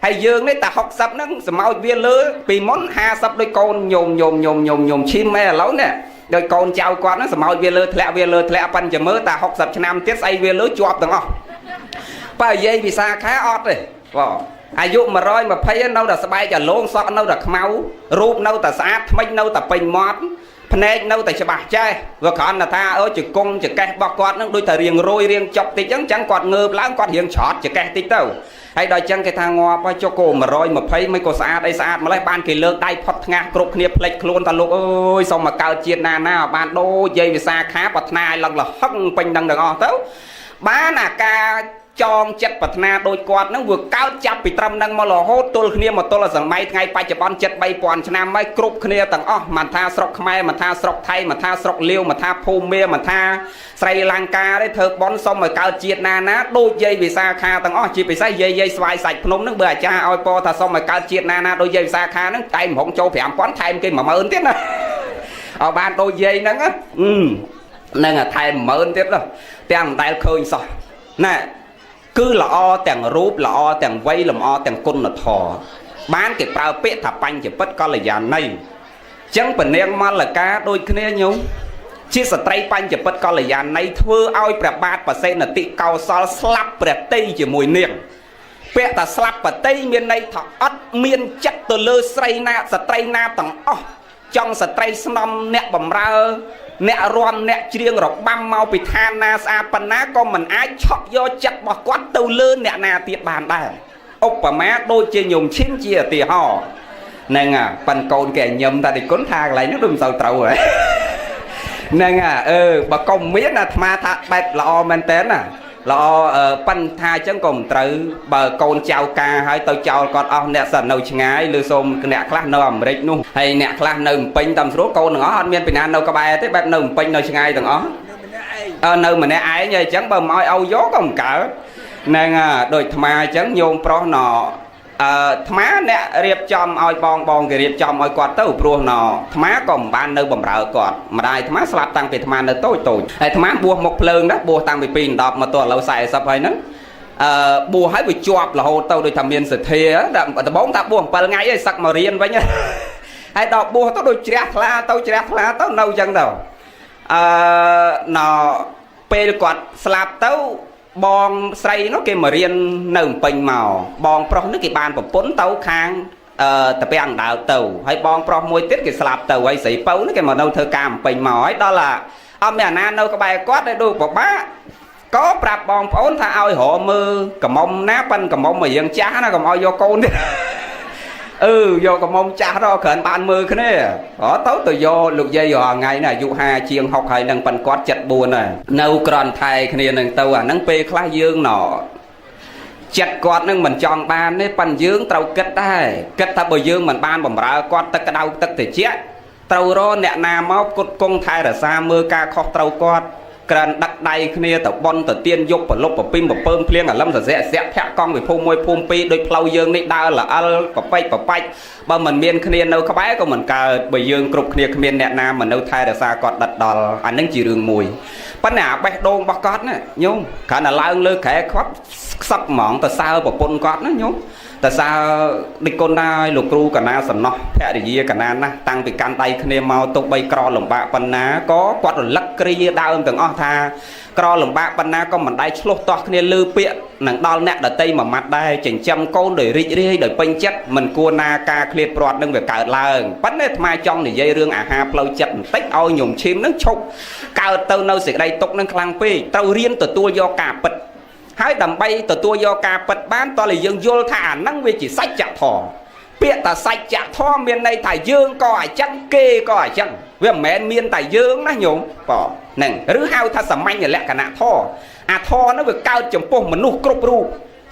ហើយយើងនេះតែ60ហ្នឹងសម្ោចវាលើពីមុន50ដូចកូនញោមញោមញោមញោមញោមឈីមឯឥឡូវនេះដោយកូនចៅគាត់ហ្នឹងសម្ោចវាលើធ្លាក់វាលើធ្លាក់ប៉ិនចាំមើលតែ60ឆ្នាំទៀតស្អីវាលើជាប់ទាំងអស់បើយាយវិសាខាអត់ទេបងអាយុ120នៅតែស្បែកអាលងសក់នៅតែខ្មៅរូបនៅតែស្អាតថ្មិញនៅតែពេញមាត់ភ្នែកនៅតែច្បាស់ចេះវាគ្រាន់តែថាអូជង្គង់ចកេះរបស់គាត់នឹងដូចតែរៀងរយរៀងចុកតិចចឹងគាត់ងើបឡើងគាត់រៀងច្រត់ចកេះតិចទៅហើយដល់ចឹងគេថាងាប់ហើយចុះគោ120មិនក៏ស្អាតអីស្អាតម្លេះបានគេលើកដៃផុតថ្ងាសគ្រប់គ្នាភ្លេចខ្លួនថាលោកអើយសុំមកកើតជាតិណាណាបានដូចយាយវិសាខាប្រាថ្នាឲ្យឡើងលហឹងពេញនឹងទាំងអស់ទៅបានអាការចងចិត្តប្រាថ្នាដូចគាត់នឹងវាកើតចាប់ពីត្រឹមនឹងមករហូតទល់គ្នាមកទល់សម័យថ្ងៃបច្ចុប្បន្នចិត្ត3000ឆ្នាំហើយគ្រប់គ្នាទាំងអស់មិនថាស្រុកខ្មែរមិនថាស្រុកថៃមិនថាស្រុកលាវមិនថាភូមាមិនថាស្រីលង្កាទេធ្វើបន់សុំឲ្យកើតជាតិណាណាដូចយាយវិសាខាទាំងអស់ជាពិសេសយាយយាយស្វាយសាច់ភ្នំនឹងបើអាចារ្យឲ្យពរថាសុំឲ្យកើតជាតិណាណាដូចយាយវិសាខានឹងតែមហងចូល5000ថែមគេ10000ទៀតណាឲ្យបានដូចយាយហ្នឹងហ្នឹងថែម10000ទៀតទាំងមិនដែលឃើញសោះណែគឺល្អទាំងរូបល្អទាំងវ័យលម្អទាំងគុណធម៌បានគេប្រើពាក្យថាបញ្ចពិតកល្យាណីចឹងពនាងមល្កាដូចគ្នាញោមជាស្ត្រីបញ្ចពិតកល្យាណីធ្វើឲ្យព្រះបាទបសេនតិកោសលស្លាប់ព្រះតីជាមួយនាងពាក្យថាស្លាប់ព្រះតីមានន័យថាអត់មានចិត្តទៅលើស្រីណាស្ត្រីណាទាំងអស់ចង់ស្ត្រីស្នំអ្នកបំរើអ្នករាំអ្នកច្រៀងរបាំមកពីឋានណាស្អាតប៉ុណ្ណាក៏មិនអាចឆក់យកចិត្តរបស់គាត់ទៅលើអ្នកណាទៀតបានដែរឧបមាដូចជាញោមឈិនជាឧទាហរណ៍ហ្នឹងប៉ិនកូនគេញឹមតែតិគុណថាកន្លែងហ្នឹងដូចមិនសូវត្រូវហ៎ហ្នឹងអឺបើកុំមានអាត្មាថាបែបល្អមែនតើណាល្អប៉ិនថាអញ្ចឹងក៏មិនត្រូវបើកូនចៅការហើយទៅចោលគាត់អស់អ្នកសិននៅឆ្ងាយឬសូមអ្នកខ្លះនៅអាមេរិកនោះហើយអ្នកខ្លះនៅភ្នំពេញតាមស្រួលកូនទាំងអស់អត់មានពីណានៅក្បែរទេបែបនៅភ្នំពេញនៅឆ្ងាយទាំងអស់នៅម្នាក់ឯងហើយអញ្ចឹងបើមិនឲ្យឲ្យយកក៏មិនកើតហ្នឹងដូចអាត្មាអញ្ចឹងញោមប្រុសណអាត្មាអ្នករៀបចំឲ្យបងបងគេរៀបចំឲ្យគាត់ទៅព្រោះណអាត្មាក៏មិនបាននៅបំរើគាត់ម្ដាយអាត្មាស្លាប់តាំងពីអាត្មានៅតូចតូចហើយអាត្មាបួសមុខភ្លើងណាបួសតាំងពី2 10មកទល់ឥឡូវ40ហើយហ្នឹងបួសហើយវាជាប់រហូតទៅដូចថាមានសទ្ធាដំបងថាបួស7ថ្ងៃហើយសឹកមករៀនវិញហើយដល់បួសទៅដូចជ្រះថ្លាទៅជ្រះថ្លាទៅនៅអញ្ចឹងទៅណពេលគាត់ស្លាប់ទៅបងស្រីនោះគេមករៀននៅភ្នំពេញមកបងប្រុសនេះគេបានប្រពន្ធទៅខាងតាពាំងដើរទៅហើយបងប្រុសមួយទៀតគេស្លាប់ទៅហើយស្រីពៅនេះគេមកនៅធ្វើការភ្នំពេញមកហើយដល់អត់មានអាណានៅក្បែរគាត់ដែលដូចពិបាកក៏ប្រាប់បងប្អូនថាឲ្យរមើលកំមុំណាប៉ិនកំមុំមករៀងចាស់ណាកុំឲ្យយកកូនទេអឺយកកំមុំចាស់ដល់គ្រាន់បានមើលគ្នាអត់ទៅយកលោកយាយរាល់ថ្ងៃណាអាយុ50ជាង60ហើយនឹងប៉ិនគាត់74ហើយនៅក្រន់ថែគ្នានឹងទៅអាហ្នឹងពេលខ្លះយើងណចិត្តគាត់នឹងមិនចង់បានទេប៉ិនយើងត្រូវគិតដែរគិតថាបើយើងមិនបានបំរើគាត់ទឹកក្តៅទឹកត្រជាក់ត្រូវរកអ្នកណាមកផ្គត់ផ្គង់ថែរក្សាមើលការខុសត្រូវគាត់ក្រានដឹកដៃគ្នាទៅបន់ទៅទៀនយប់ប្រលប់ប្រពីមប្រពើមភ្លៀងអាលឹមសរសែកភ័ក្រកង់វិភូមិ1ភូមិ2ដូចផ្លូវយើងនេះដើរល្អិលប្រពេចប្របាច់បើមិនមានគ្នានៅក្បែរក៏មិនកើតបើយើងគ្រប់គ្នាគ្មានអ្នកណាមកនៅថែរក្សាគាត់ដិតដល់អានឹងជារឿងមួយប៉ុន្តែអាបេះដូងរបស់គាត់ណាញោមគ្រាន់តែឡើងលើក្រែខ្វាប់ ខ្សឹបហ្មងទៅសើប្រពន្ធគាត់ណាញោមតើសើដូចគុណដែរលោកគ្រូកណាសំណោះភរិយាកណាណាស់តាំងពីកាន់ដៃគ្នាមកទោះបីក្រលំបាកប៉ុណ្ណាក៏គាត់រលឹកគ្រាដើមទាំងអស់ថាក្រលំបាកប៉ុណ្ណាក៏មិនដែរឆ្លោះទាស់គ្នាលើពាក្យនឹងដល់អ្នកដតីមួយម៉ាត់ដែរចិញ្ចឹមកូនដោយរីករាយដោយពេញចិត្តមិនគួរណាការឃ្លាតព្រាត់នឹងវាកើតឡើងប៉ុន្តែអាត្មាចង់និយាយរឿងអាហារផ្លូវចិត្តបន្តិចឲ្យញោមឈីមនឹងឈប់កើតទៅនៅសេចក្តីទុក្ខនឹងខ្លាំងពេកត្រូវរៀនទទួលយកការពិតហើយដើម្បីទទួលយកការពិតបានតើយើងយល់ថាអាហ្នឹងវាជាសច្ចធម៌ពាក្យថាសច្ចធម៌មានន័យថាយើងក៏អញ្ចឹងគេក៏អញ្ចឹងវាមិនមែនមានតែយើងណាញោមបងហ្នឹងឬហៅថាសាមញ្ញលក្ខណៈធម៌អាធម៌ហ្នឹងវាកើតចំពោះមនុស្សគ្រប់រូប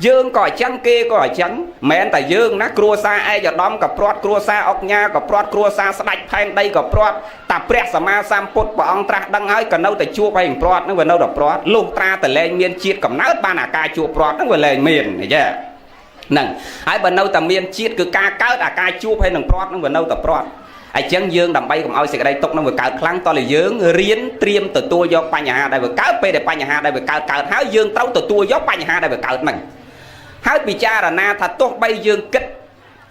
យើងក៏អញ្ចឹងគេក៏អញ្ចឹងមិនមែនតែយើងណាគ្រួសារឯកឧត្តមក៏ព្រាត់គ្រួសារអុកញ៉ាក៏ព្រាត់គ្រួសារស្ដេចផែនដីក៏ព្រាត់តាព្រះសម្មាសម្ពុទ្ធព្រះអង្គត្រាស់ដឹងហើយក៏នៅតែជួបហើយព្រាត់ហ្នឹងវានៅតែព្រាត់លុះត្រាតែលែងមានជាតិកំណើតបានអាការជួបព្រាត់ហ្នឹងវាលែងមានឃើញទេហ្នឹងហើយបើនៅតែមានជាតិគឺការកើតអាការជួបហើយនឹងព្រាត់ហ្នឹងវានៅតែព្រាត់អញ្ចឹងយើងដើម្បីកុំឲ្យសេចក្តីទុក្ខនឹងវាកើតខ្លាំងតើយើងរៀនត្រៀមទទួលយកបញ្ហាដែលវាកើតពេលដែលបញ្ហាដែលវាកើតហើយយើងត្រូវទទួលយកបញ្ហាដែលវាកើតហ្នឹងហើយពិចារណាថាទោះបីយើងគិត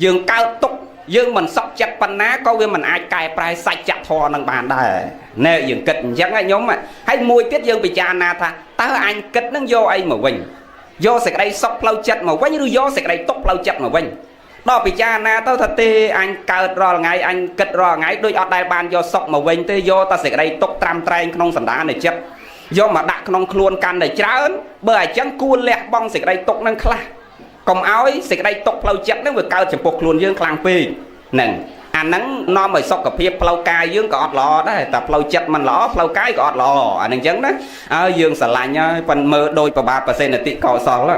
យើងកើតទុក្ខយើងមិនសុខចិត្តប៉ុណ្ណាក៏វាមិនអាចកែប្រែសច្ចធម៌នឹងបានដែរណែយើងគិតអញ្ចឹងហ៎ញោមហើយមួយទៀតយើងពិចារណាថាតើអញគិតនឹងយកអីមកវិញយកសេចក្តីសុខផ្លូវចិត្តមកវិញឬយកសេចក្តីទុក្ខផ្លូវចិត្តមកវិញដល់ពិចារណាទៅថាទេអញកើតរាល់ថ្ងៃអញគិតរាល់ថ្ងៃដូចអត់ដែលបានយកសុខមកវិញទេយកតែសេចក្តីទុក្ខត្រាំត្រែងក្នុងសន្តាននៃចិត្តយកមកដាក់ក្នុងខ្លួនកាន់តែច្រើនបើអញ្ចឹងគួរលះបង់សេចក្តីទុក្ខនឹងខ្លះកុំឲ្យសេចក្តីទុក្ខផ្លូវចិត្តនឹងវាកើតចំពោះខ្លួនយើងខ្លាំងពេកហ្នឹងអាហ្នឹងនាំឲ្យសុខភាពផ្លូវកាយយើងក៏អត់ល្អដែរតែផ្លូវចិត្តមិនល្អផ្លូវកាយក៏អត់ល្អអាហ្នឹងអញ្ចឹងណាហើយយើងស្រឡាញ់ហើយប៉ិនមើលដោយប្របាទប្រសេនតិកោសល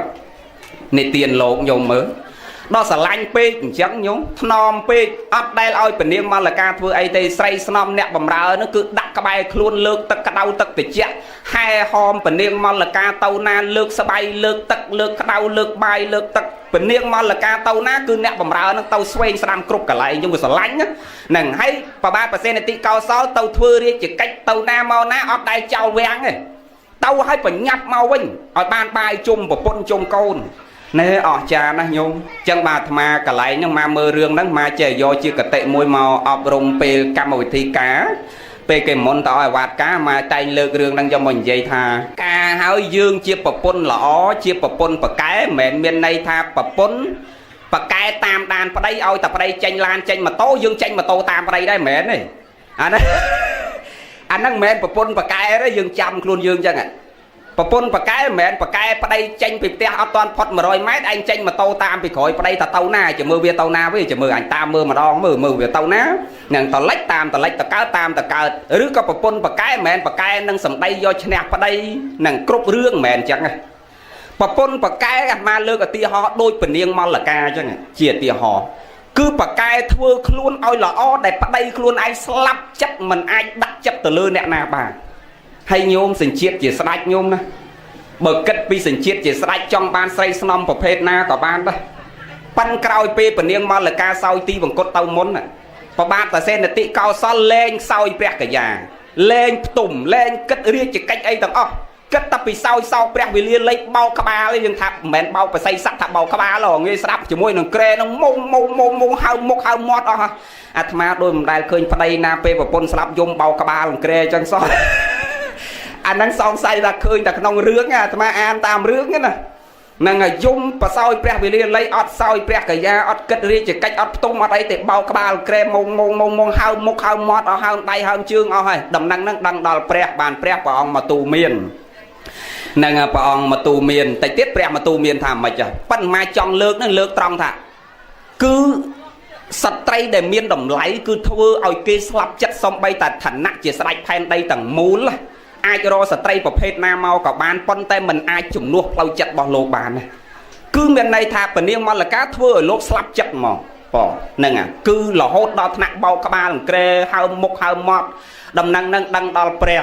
និទានលោកញោមមើលដល់ស្រឡាញ់ពេកអញ្ចឹងញោមថ្នមពេកអត់ដែលឲ្យពនាងមល្កាធ្វើអីទេស្រីស្នំអ្នកបំរើនោះគឺដាក់ក្បែរខ្លួនលើកទឹកក្តៅទឹកត្រជាក់ហែហោមពនាងមល្កាទៅណាលើកស្បៃលើកទឹកលើកក្តៅលើកបាយលើកទឹកពនាងមល្កាទៅណាគឺអ្នកបំរើនឹងទៅស្វែងស្ដាំគ្រប់កន្លែងយើងវាស្រឡាញ់ហ្នឹងហើយប្របាទប្រសេនតិកោសលទៅធ្វើរាជកិច្ចទៅណាមកណាអត់ដែលចោលវាំងទេទៅឲ្យបញ្ញាប់មកវិញឲ្យបានបាយជុំប្រពន្ធជុំកូនណែអស្ចារ្យណាស់ញោមចឹងបាទអាត្មាកន្លែងហ្នឹងមកមើលរឿងហ្នឹងមកចេះយកជាកតិមួយមកអប់រំពេលកម្មវិធីការពេលគេមុនទៅឲ្យវត្តការមកតែងលើករឿងហ្នឹងយកមកនិយាយថាការហើយយើងជាប្រពន្ធល្អជាប្រពន្ធប្រកែមិនមែនមានន័យថាប្រពន្ធប្រកែតាមដានប្តីឲ្យតែប្តីចេញឡានចេញម៉ូតូយើងចេញម៉ូតូតាមប្តីដែរមិនមែនទេអាហ្នឹងអាហ្នឹងមិនមែនប្រពន្ធប្រកែទេយើងចាំខ្លួនយើងចឹងប្រពន្ធប្រកែមិនមែនប្រកែប្តីចេញពីផ្ទះអត់ទាន់ផុត100ម៉ែត្រឯងចេញម៉ូតូតាមពីក្រោយប្តីថាទៅណាចាំមើលវាទៅណាវិញចាំមើលអញតាមមើលម្ដងមើលមើលវាទៅណានឹងតលិចតាមតលិចតកើតតាមតកើតឬក៏ប្រពន្ធប្រកែមិនមែនប្រកែនឹងសម្ដីយកឈ្នះប្តីនឹងគ្រប់រឿងមិនមែនអញ្ចឹងទេប្រពន្ធប្រកែអាមាលើកឧទាហរណ៍ដូចពនាងមល្កាអញ្ចឹងជាឧទាហរណ៍គឺប្រកែធ្វើខ្លួនឲ្យល្អដែលប្តីខ្លួនឯងស្លាប់ចិត្តមិនអាចដាក់ចិត្តទៅលើអ្នកណាបានហើយញោមសញ្ជាតិជាស្ដេចញោមណាបើគិតពីសញ្ជាតិជាស្ដេចចង់បានស្រីស្នំប្រភេទណាក៏បានដែរប៉ិនក្រោយពេលពនាងមល្កាសោយទីវង្គតទៅមុនប្របាទប្រសេនតិកោសលលែងសោយព្រះកាយាលែងផ្ទុំលែងគិតរាជកិច្ចអីទាំងអស់គិតតែពីសោយសោកព្រះវេលាលេខបោកក្បាលយើងថាមិនមែនបោកបស័យស័កថាបោកក្បាលហ៎ងាយស្ដាប់ជាមួយនឹងក្រែនឹងមុងមុងមុងមុងហៅមុខហៅមាត់អស់អាត្មាដូចមិនដែលឃើញប្តីណាពេលប្រពន្ធស្លាប់យំបោកក្បាលនឹងក្រែអញ្ចឹងសោះអាហ្នឹងសង្ស័យថាឃើញតែក្នុងរឿងអាត្មាអានតាមរឿងណាហ្នឹងហើយយំប្រសោយព្រះវេលាលៃអត់សោយព្រះកាយាអត់គិតរាជកិច្ចអត់ផ្ទុំអត់អីទេបោកក្បាលក្រែមុងមុងមុងមុងហៅមុខហៅមាត់អស់ហៅដៃហៅជើងអស់ហើយដំណឹងហ្នឹងដឹងដល់ព្រះបានព្រះព្រះអង្គមកទូមានហ្នឹងព្រះអង្គមកទូមានតិចទៀតព្រះមកទូមានថាម៉េចប៉ិនមកចង់លើកហ្នឹងលើកត្រង់ថាគឺស្ត្រីដែលមានតម្លៃគឺធ្វើឲ្យគេស្លាប់ចិត្តសំបីតែឋានៈជាស្ដេចផែនដីទាំងមូលអាចរកស្ត្រីប្រភេទណាមកក៏បានប៉ុន្តែមិនអាចជំនួសផ្លូវចិត្តរបស់លោកបានណាគឺមានន័យថាពនាងមល្កាធ្វើឲ្យលោកស្លាប់ចិត្តហ្មងបងហ្នឹងគឺរហូតដល់ថ្នាក់បោកក្បាលក្រែហើមមុខហើមមាត់ដំណឹងនឹងដឹងដល់ព្រះ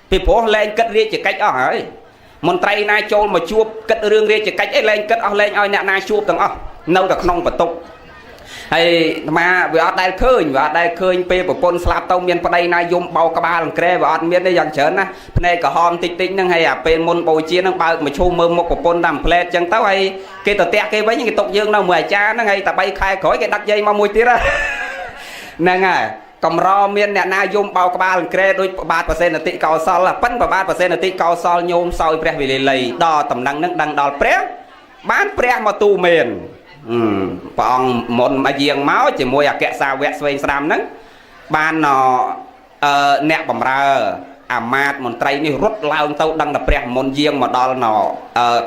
ពីព្រោះលែងគិតរាជកិច្ចអស់ហើយមន្ត្រីណាចូលមកជួបគិតរឿងរាជកិច្ចអីលែងគិតអស់លែងឲ្យអ្នកណាជួបទាំងអស់នៅតែក្នុងបន្ទប់ ហើយអាត្មាវាអត់ដែលឃើញវាអត់ដែលឃើញពេលប្រពន្ធស្លាប់ទៅមានប្តីណាយំបោកក្បាលអង្ក្រែវាអត់មានទេយ៉ាងច្រើនណាភ្នែកក្រហមតិចតិចហ្នឹងហើយអាពេលមុនបូជាហ្នឹងបើកមឈូសមើលមុខប្រពន្ធតាមផ្លែតចឹងទៅហើយគេទៅតាក់គេវិញគេទុកយើងនៅមួយអាចារ្យហ្នឹងហើយតែ3ខែក្រោយគេដឹកយាយមកមួយទៀតហ្នឹងហើយកម្រមានអ្នកណាយំបោកក្បាលអង្ក្រែដូចប្របាទប្រសេនតិកោសលប៉ិនប្របាទប្រសេនតិកោសលញោមសោយព្រះវិលេលីដល់តំណែងហ្នឹងដឹងដល់ព្រះបានព្រះមកទូមែនព្រះអង្គមុនមកយាងមកជាមួយអគ្គសាវកស្វែងស្ដាំហ្នឹងបានអ្នកបំរើអាមាត្យមន្ត្រីនេះរត់ឡើងទៅដឹងតែព្រះមុនយាងមកដល់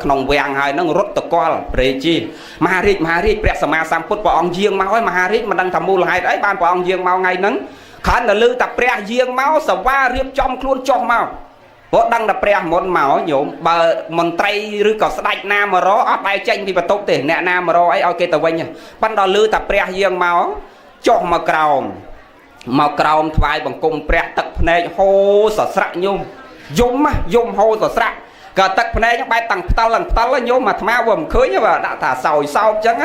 ក្នុងវាំងហើយហ្នឹងរត់តកលព្រះជាមហារាជមហារាជព្រះសម្មាសម្ពុទ្ធព្រះអង្គយាងមកហើយមហារាជមិនដឹងថាមូលហេតុអីបានព្រះអង្គយាងមកថ្ងៃហ្នឹងគ្រាន់តែឮតែព្រះយាងមកសវ៉ារៀបចំខ្លួនចុះមកព្រោះដឹងតែព្រះមុនមកញោមបើមន្ត្រីឬក៏ស្ដេចណាមករអត់បែរចេញពីបន្ទប់ទេអ្នកណាមករអីឲ្យគេទៅវិញប៉ុន្តែដល់ឮតែព្រះយាងមកចុះមកក្រោមមកក្រោមថ្វាយបង្គំព្រះទឹកភ្នែកហូរសស្រាក់ញោមយំយំហូរសស្រាក់ក៏ទឹកភ្នែកបែបតាំងផ្តិលតាំងផ្តិលញោមអាត្មាវាមិនឃើញបាទដាក់ថាសោយសោកចឹង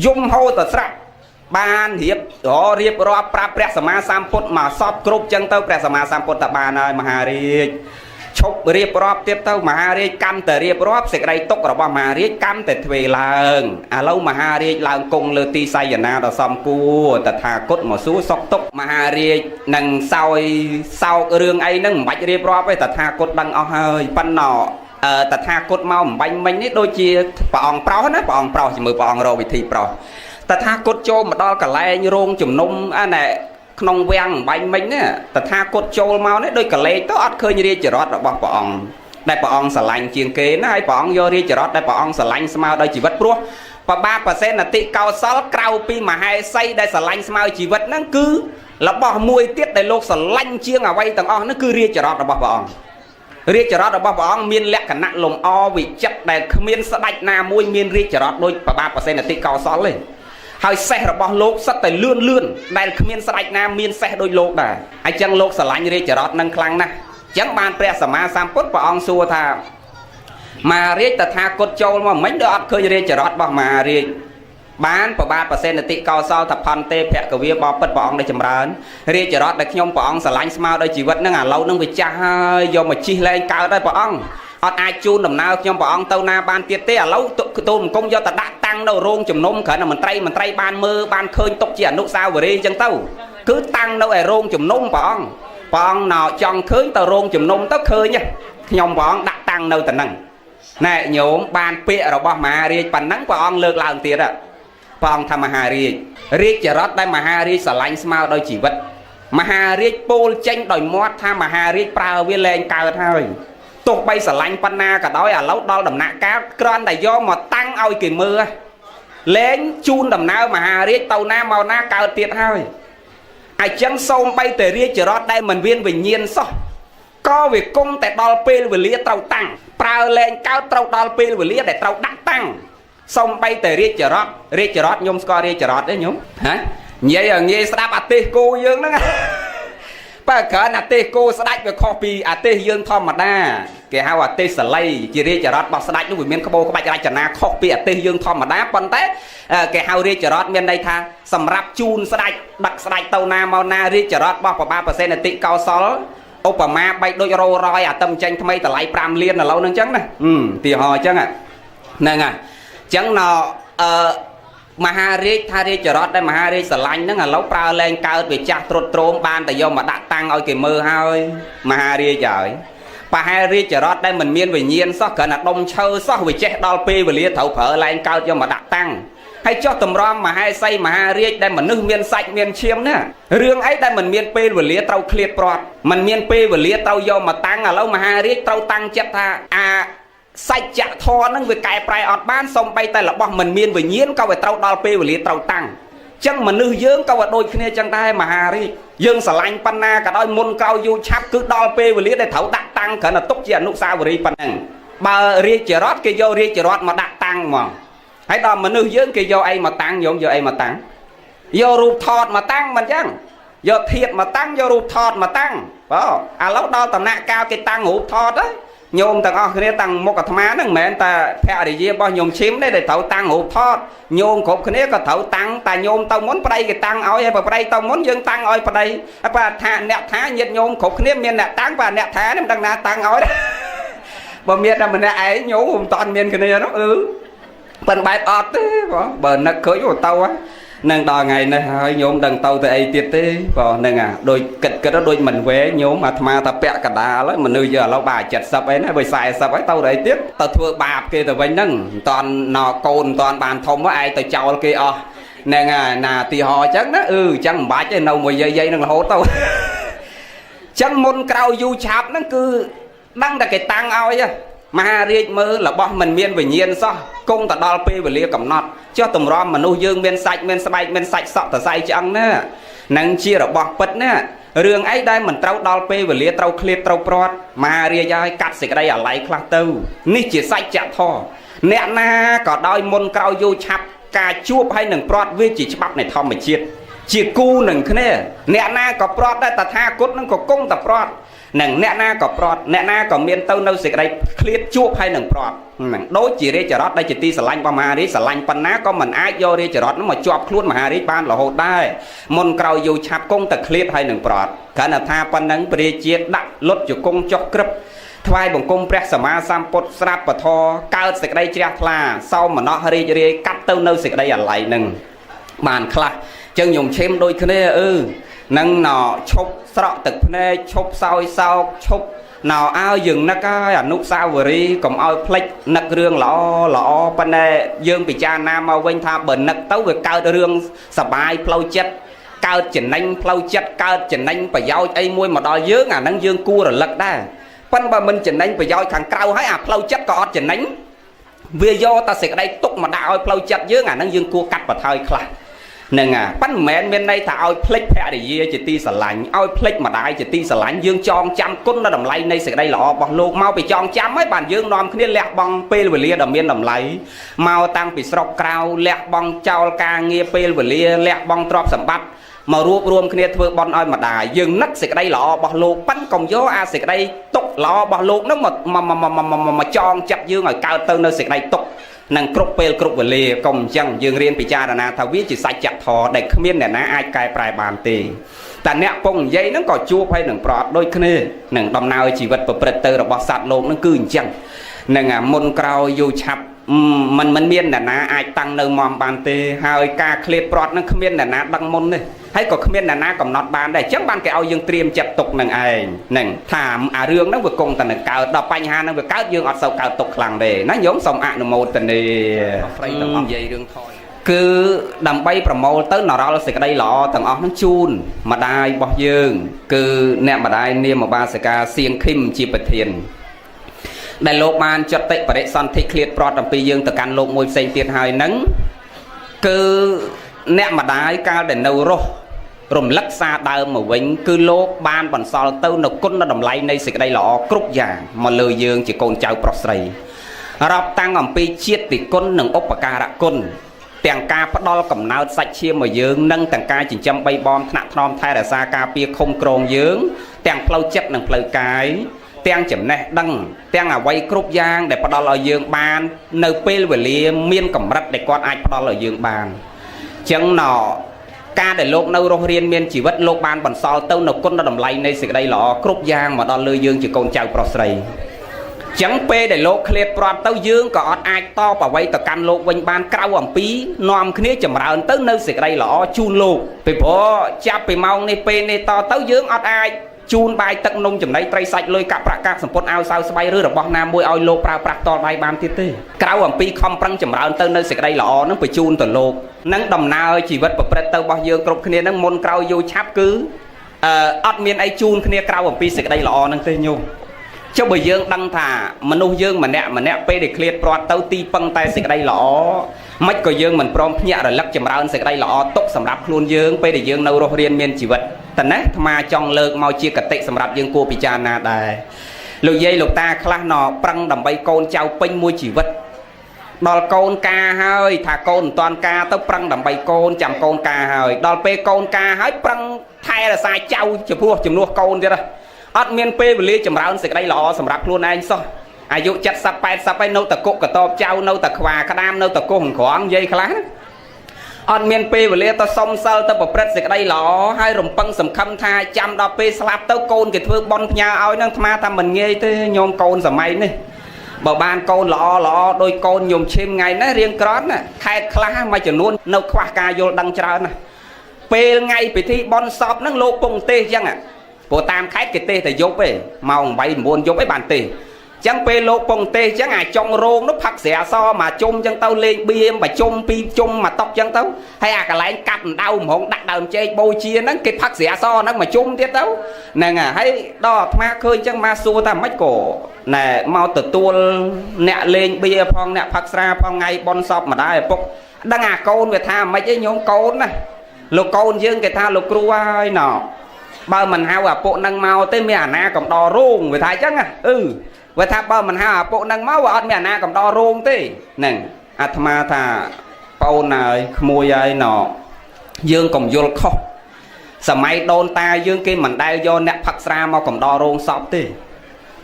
យំហូរសស្រាក់បានរៀបរៀបរាប់ប្រាប់ព្រះសម្មាសម្ពុទ្ធមកសពគ្រប់ចឹងទៅព្រះសម្មាសម្ពុទ្ធតបានហើយមហារាជឈប់រៀបរាប់ទៀតទៅមហារាជកម្មតែរៀបរាប់សេចក្តីទុករបស់មហារាជកម្មតែទ្វេឡើងឥឡូវមហារាជឡើងគង់លើទីសយនាដ៏សំគួរតថាគតមកសួរសុខទុក្ខមហារាជនឹងសោយសោករឿងអីហ្នឹងមិនបាច់រៀបរាប់ទេតថាគតដឹងអស់ហើយប៉ុន្តែតថាគតមកបំបាញ់មិញនេះដូចជាព្រះអង្គប្រុសណាព្រះអង្គប្រុសជាមួយព្រះអង្គរកវិធីប្រុសតថាគតចូលមកដល់កន្លែងរោងជំនុំអាណែក្នុងវាំងបាញ់មិញនេះតថាគតចូលមកនេះដូចកលេចទៅអត់ឃើញរាជរថរបស់ព្រះអង្គដែលព្រះអង្គស្រឡាញ់ជាងគេណាហើយព្រះអង្គយករាជរថដែលព្រះអង្គស្រឡាញ់ស្មើដោយជីវិតព្រោះប្របាទប្រសេនតិកោសលក្រៅពីមហេសីដែលស្រឡាញ់ស្មើជីវិតហ្នឹងគឺរបស់មួយទៀតដែលលោកស្រឡាញ់ជាងអ្វីទាំងអស់ហ្នឹងគឺរាជរថរបស់ព្រះអង្គរាជរថរបស់ព្រះអង្គមានលក្ខណៈលំអវិចិត្រដែលគ្មានស្ដេចណាមួយមានរាជរថដូចប្របាទប្រសេនតិកោសលទេហើយសេះរបស់លោកសិតតែលឿនលឿនដែលគ្មានស្ដេចណាមានសេះដូចលោកដែរអញ្ចឹងលោកស្រឡាញ់រាជរថនឹងខ្លាំងណាស់អញ្ចឹងបានព្រះសម្មាសម្ពុទ្ធព្រះអង្គសួរថាមហារាជតថាគតចូលមកមិញដូចអត់ឃើញរាជរថរបស់មហារាជបានប្របាទប្រសេនតិកោសលថាផន្ទេភគវាបពិតព្រះអង្គได้ចម្រើនរាជរថដែលខ្ញុំព្រះអង្គស្រឡាញ់ស្មើដោយជីវិតហ្នឹងឥឡូវហ្នឹងវាចាស់ហើយយកមកជិះលែងកើតហើយព្រះអង្គអត់អាចជូនដំណើរខ្ញុំព្រះអង្គទៅណាបានទៀតទេឥឡូវទូលបង្គំយកទៅដាក់តាំងនៅរោងជំនុំគ្រាន់តែមន្ត្រីបានមើលបានឃើញទុកជាអនុស្សាវរីយ៍អញ្ចឹងទៅគឺតាំងនៅឯរោងជំនុំព្រះអង្គព្រះអង្គណោចង់ឃើញទៅរោងជំនុំទៅឃើញខ្ញុំព្រះអង្គដាក់តាំងនៅតែហ្នឹងណែញោមបានពាក្យរបស់មហារាជប៉ុណ្ណឹងព្រះអង្គលើកឡើងទៀតព្រះអង្គថាមហារាជរាជរថដែលមហារាជស្រឡាញ់ស្មើដោយជីវិតមហារាជពោលចេញដោយមាត់ថាមហារាជប្រើវាលែងកើតហើយទោះបីស្រឡាញ់ប៉ុណ្ណាក៏ដោយឥឡូវដល់ដំណាក់កាលគ្រាន់តែយកមកតាំងឲ្យគេមើលលែងជូនដំណើរមហារាជទៅណាមកណាកើតទៀតហើយអញ្ចឹងសូមបីតែរាជរថដែលមិនមានវិញ្ញាណសោះក៏វាគង់តែដល់ពេលវេលាត្រូវតាំងប្រើលែងកើតត្រូវដល់ពេលវេលាដែលត្រូវដាក់តាំងសូមបីតែរាជរថរាជរថខ្ញុំស្គាល់រាជរថទេញោមហ៎និយាយឲ្យងាយស្ដាប់អាទេសគោយើងហ្នឹងបើគ្រាន់អាទេសគោស្ដាច់វាខុសពីអាទេសយើងធម្មតាគេហៅអាទេសសលីជារាជរថរបស់ស្ដាច់នោះវាមានក្បូរក្បាច់រចនាខុសពីអាទេសយើងធម្មតាប៉ុន្តែគេហៅរាជរថមានន័យថាសម្រាប់ជូនស្ដាច់ដឹកស្ដាច់ទៅណាមកណារាជរថរបស់ព្រះបាទប្រសេនតិកោសលឧបមាបីដូចរោរយអាទឹមចេញថ្មីតម្លៃ5លានឥឡូវហ្នឹងអញ្ចឹងណាទីហោអញ្ចឹងហ្នឹងហើយអញ្ចឹងណអឺមហារាជថារាជរថដែលមហារាជស្រឡាញ់ហ្នឹងឥឡូវប្រើលែងកើតវាចាស់ត្រុតត្រោមបានតែយកមកដាក់តាំងឲ្យគេមើលហើយមហារាជហើយប្រហែលរាជរថដែលមិនមានវិញ្ញាណសោះគ្រាន់តែដុំឈើសោះវាចេះដល់ពេលវេលាត្រូវប្រើលែងកើតយកមកដាក់តាំងហើយចុះតម្រាំមហេសីមហារាជដែលមនុស្សមានសាច់មានឈាមណារឿងអីដែលមិនមានពេលវេលាត្រូវឃ្លាតព្រាត់មិនមានពេលវេលាត្រូវយកមកតាំងឥឡូវមហារាជត្រូវតាំងចិត្តថាអាសច្ចធម៌ហ្នឹងវាកែប្រែអត់បានសំបីតែរបស់មិនមានវិញ្ញាណក៏វាត្រូវដល់ពេលវេលាត្រូវតាំងចឹងមនុស្សយើងក៏វាដូចគ្នាចឹងដែរមហារាជយើងស្រឡាញ់ប៉ុណ្ណាក៏ដោយមុនក្រោយយូរឆាប់គឺដល់ពេលវេលាដែលត្រូវដាក់តាំងគ្រាន់តែទុកជាអនុស្សាវរីយ៍ប៉ុណ្ណឹងបើរាជរដ្ឋគេយករាជរដ្ឋមកដាក់តាំងហ្មងហើយដល់មនុស្សយើងគេយកអីមកតាំងញោមយកអីមកតាំងយករូបថតមកតាំងមិនចឹងយកធាតុមកតាំងយករូបថតមកតាំងបាទឥឡូវដល់ដំណាក់កាលគេតាំងរូបថតហើយ ញោមទាំងអស់គ្នាតាំងមុខអាត្មាហ្នឹងមិនមែនតែភរិយារបស់ញោមឈឹមទេដែលត្រូវតាំងរូបថតញោមគ្រប់គ្នាក៏ត្រូវតាំងតែញោមទៅមុនប្តីគេតាំងឲ្យហើយបើប្តីទៅមុនយើងតាំងឲ្យប្តីហើយបើថាអ្នកថាញាតិញោមគ្រប់គ្នាមានអ្នកតាំងបើអ្នកថានេះមិនដឹងណាតាំងឲ្យបើមានតែម្នាក់ឯងញោមមិនតាន់មានគ្នានោះអឺប៉ិនបែបអត់ទេបងបើនឹកឃើញអូទៅនឹងដល់ថ្ងៃនេះហើយញោមដឹងទៅទៅអីទៀតទេបងហ្នឹងអាដូចគិតគិតដូចមិនវែងញោមអាត្មាថាពាក់កដាលហើយមនុស្សយើងឥឡូវបាទ70អីណាបើ40ហើយទៅទៅអីទៀតទៅធ្វើបាបគេទៅវិញហ្នឹងមិនតាន់ណកូនមិនតាន់បានធំឯងទៅចោលគេអស់ហ្នឹងហើយណាទីហោអញ្ចឹងណាអឺអញ្ចឹងមិនបាច់ទេនៅមួយយាយយាយនឹងរហូតទៅអញ្ចឹងមុនក្រោយយូរឆាប់ហ្នឹងគឺដឹងតែគេតាំងឲ្យមហារាជមើលរបស់មិនមានវិញ្ញាណសោះគង់ទៅដល់ពេលវេលាកំណត់ចុះតម្រាំមនុស្សយើងមានសាច់មានស្បែកមានសាច់សក់តសៃឆ្អឹងណានឹងជារបស់ពិតណារឿងអីដែលមិនត្រូវដល់ពេលវេលាត្រូវឃ្លាតត្រូវព្រាត់មហារាជឲ្យកាត់សេចក្តីអាល័យខ្លះទៅនេះជាសច្ចធម៌អ្នកណាក៏ដោយមុនក្រោយយូរឆាប់ការជួបហើយនឹងព្រាត់វាជាច្បាប់នៃធម្មជាតិជាគូនឹងគ្នាអ្នកណាក៏ព្រាត់ដែរតថាគតនឹងក៏គង់តែព្រាត់នឹងអ្នកណាក៏ព្រាត់អ្នកណាក៏មានទៅនៅសេចក្តីឃ្លាតជួបហើយនឹងព្រាត់ហ្នឹងដូចជារាជរដ្ឋដែលជាទីស្រឡាញ់របស់មហារាជស្រឡាញ់ប៉ុណ្ណាក៏មិនអាចយករាជរដ្ឋនោះមកជាប់ខ្លួនមហារាជបានរហូតដែរមុនក្រោយយូរឆាប់គង់តែឃ្លាតហើយនឹងព្រាត់គ្រាន់តែថាប៉ុណ្ណឹងព្រះជាដាក់លុតជង្គង់ចុះក្រឹបថ្វាយបង្គំព្រះសម្មាសម្ពុទ្ធស្រាប់ពធកើតសេចក្តីជ្រះថ្លាសោមនស្សរីករាយកាត់ទៅនៅសេចក្តីអាល័យនឹងបានខ្លះចឹងញោមឈឹមដូចគ្នាអឺនឹងណឈប់ស្រក់ទឹកភ្នែកឈប់សោយសោកឈប់ណៅអើយើងនឹកហើយអនុស្សាវរីយ៍កុំឲ្យភ្លេចនឹករឿងល្អល្អប៉ុន្តែយើងពិចារណាមកវិញថាបើនឹកទៅវាកើតរឿងសបាយផ្លូវចិត្តកើតចំណេញផ្លូវចិត្តកើតចំណេញប្រយោជន៍អីមួយមកដល់យើងអាហ្នឹងយើងគួររលឹកដែរប៉ុន្តែបើមិនចំណេញប្រយោជន៍ខាងក្រៅហើយអាផ្លូវចិត្តក៏អត់ចំណេញវាយកតែសេចក្តីទុកមកដាក់ឲ្យផ្លូវចិត្តយើងអាហ្នឹងយើងគួរកាត់បន្ថយខ្លះហ្នឹងអាប៉ិនមិនមែនមានន័យថាឲ្យភ្លេចភរិយាជាទីស្រឡាញ់ឲ្យភ្លេចម្ដាយជាទីស្រឡាញ់យើងចងចាំគុណដល់តម្លៃនៃសេចក្តីល្អរបស់លោកមកពីចងចាំហើយបានយើងនាំគ្នាលះបង់ពេលវេលាដ៏មានតម្លៃមកតាំងពីស្រុកក្រៅលះបង់ចោលការងារពេលវេលាលះបង់ទ្រព្យសម្បត្តិមករួបរួមគ្នាធ្វើបន់ឲ្យម្ដាយយើងនឹកសេចក្តីល្អរបស់លោកប៉ិនកុំយកអាសេចក្តីទុកល្អរបស់លោកហ្នឹងមកចងចិត្តយើងឲ្យកើតទៅនៅសេចក្តីទុកនឹងគ្រប់ពេលគ្រប់វេលាកុំអញ្ចឹងយើងរៀនពិចារណាថាវាជាសច្ចធម៌ដែលគ្មានអ្នកណាអាចកែប្រែបានទេតែអ្នកពងនិយាយហ្នឹងក៏ជួបហើយនឹងប្រត់ដូចគ្នានឹងដំណើរជីវិតប្រព្រឹត្តទៅរបស់សត្វលោកហ្នឹងគឺអញ្ចឹងនឹងអាមុនក្រោយយូរឆាប់មិនមានអ្នកណាអាចតាំងនៅមុំបានទេហើយការឃ្លាតប្រត់ហ្នឹងគ្មានអ្នកណាដឹងមុនទេហើយក៏គ្មានអ្នកណាកំណត់បានដែរអញ្ចឹងបានគេឲ្យយើងត្រៀមចិត្តទុកនឹងឯងហ្នឹងថាអារឿងហ្នឹងវាគង់តែនឹងកើតដល់បញ្ហាហ្នឹងវាកើតយើងអត់សូវកើតទុកខ្លាំងទេណាញោមសូមអនុមោទនាស្រីទាំងអស់និយាយរឿងថយគឺដើម្បីប្រមូលទៅនរលសេចក្តីល្អទាំងអស់ហ្នឹងជូនម្ដាយរបស់យើងគឺអ្នកម្ដាយនាមបាសិកាសៀងឃឹមជាប្រធានដែលលោកបានចតិបរិសន្ធិឃ្លាតប្រត់អំពីយើងទៅកាន់លោកមួយផ្សេងទៀតហើយហ្នឹងគឺអ្នកម្ដាយកាលដែលនៅរស់រំលឹកសារដើមមកវិញគឺលោកបានបន្សល់ទៅនៅគុណតម្លៃនៃសេចក្តីល្អគ្រប់យ៉ាងមកលើយើងជាកូនចៅប្រុសស្រីរាប់តាំងអំពីជាតិគុណនិងឧបការៈគុណទាំងការផ្ដល់កំណើតសាច់ឈាមមកយើងនិងទាំងការចិញ្ចឹមបីបំថ្នាក់ថ្នមថែរក្សាការពារឃុំក្រងយើងទាំងផ្លូវចិត្តនិងផ្លូវកាយទាំងចំណេះដឹងទាំងអ្វីគ្រប់យ៉ាងដែលផ្ដល់ឲ្យយើងបាននៅពេលវេលាមានកម្រិតដែលគាត់អាចផ្ដល់ឲ្យយើងបានអញ្ចឹងណការដែលលោកនៅរស់រានមានជីវិតលោកបានបន្សល់ទៅនៅគុណតម្លៃនៃសេចក្តីល្អគ្រប់យ៉ាងមកដល់លើយើងជាកូនចៅប្រុសស្រីចឹងពេលដែលលោកឃ្លាតព្រាត់ទៅយើងក៏អត់អាចតបអ្វីទៅកាន់លោកវិញបានក្រៅអំពីនាំគ្នាចម្រើនទៅនៅសេចក្តីល្អជូនលោកពីព្រោះចាប់ពីម៉ោងនេះពេលនេះតទៅយើងអត់អាចជូនបាយទឹកនំចំណីត្រីសាច់លុយកាក់ប្រាក់កាក់សម្ពុតអាវសៅស្បៃឬរបស់ណាមួយឲ្យលោកប្រើប្រាស់តដៃបានទៀតទេក្រៅអំពីខំប្រឹងចម្រើនទៅនៅសេចក្តីល្អនឹងបញ្ជូនទៅលោកនឹងដំណើរជីវិតប្រព្រឹត្តទៅរបស់យើងគ្រប់គ្នានឹងមុនក្រោយយូរឆាប់គឺអត់មានអីជូនគ្នាក្រៅអំពីសេចក្តីល្អនឹងទេញោមចុះបើយើងដឹងថាមនុស្សយើងម្នាក់ម្នាក់ពេលដែលឃ្លាតព្រាត់ទៅទីពឹងតែសេចក្តីល្អមិនក៏យើងមិនព្រមភ្ញាក់រលឹកចម្រើនសេចក្តីល្អទុកសម្រាប់ខ្លួនយើងពេលដែលយើងនៅរស់រានមានជីវិតតើណាអាត្មាចង់លើកមកជាកតិសម្រាប់យើងគួរពិចារណាដែរលោកយាយលោកតាខ្លះណប្រឹងដើម្បីកូនចៅពេញមួយជីវិតដល់កូនការហើយថាកូនមិនតាន់ការទៅប្រឹងដើម្បីកូនចាំកូនការហើយដល់ពេលកូនការហើយប្រឹងថែរក្សាចៅចំពោះជំនួសកូនទៀតអត់មានពេលវេលាចម្រើនសេចក្តីល្អសម្រាប់ខ្លួនឯងសោះ អាយុ70 80ហើយនៅតគុកកតបចៅនៅតខ្វាក្តាមនៅតគុះក្រងនិយាយខ្លះណាអត់មានពេលវេលាទៅសុំសិលទៅប្រព្រឹត្តសេចក្តីល្អហើយរំពឹងសង្ឃឹមថាចាំដល់ពេលស្លាប់ទៅកូនគេធ្វើបន់ផ្ញើឲ្យនឹងអាត្មាថាមិនងាយទេញោមកូនសម័យនេះបើបានកូនល្អល្អដោយកូនញោមឈឹមថ្ងៃនេះរៀងក្រត់ណាខេតខ្លះមួយចំនួននៅខ្វះការយល់ដឹងច្រើនណាពេលថ្ងៃពិធីបន់សពហ្នឹងលោកពងទេសអញ្ចឹងព្រោះតាមខេតគេទេសតែយប់ទេម៉ោង8 9យប់ឯងបានទេសចឹងពេលលោកពងទេសចឹងអាចុងរោងនោះផឹកស្រាសមកជុំចឹងទៅលេងបៀមប្រជុំពីរជុំមកតុកចឹងទៅហើយអាកន្លែងកាប់ដៅហ្មងដាក់ដើមចេកបូជាហ្នឹងគេផឹកស្រាសហ្នឹងមកជុំទៀតទៅហ្នឹងហើយដល់អាត្មាឃើញចឹងមកសួរថាម៉េចក៏ណែមកទទួលអ្នកលេងបៀផងអ្នកផឹកស្រាផងថ្ងៃប៉ុនសពម្ដាយឪពុកដឹងអាកូនវាថាម៉េចឯងញោមកូនណាលោកកូនយើងគេថាលោកគ្រូហើយណបើមិនហៅអាពុកនឹងមកទេមានអាណាកំដររោងវាថាអញ្ចឹងណាអឺវាថាបើមិនហៅអាពុកនឹងមកវាអត់មានអាណាកំដររោងទេហ្នឹងអាត្មាថាប្អូនហើយក្មួយហើយណយើងកុំយល់ខុសសម័យដូនតាយើងគេមិនដែលយកអ្នកផឹកស្រាមកកំដររោងសពទេ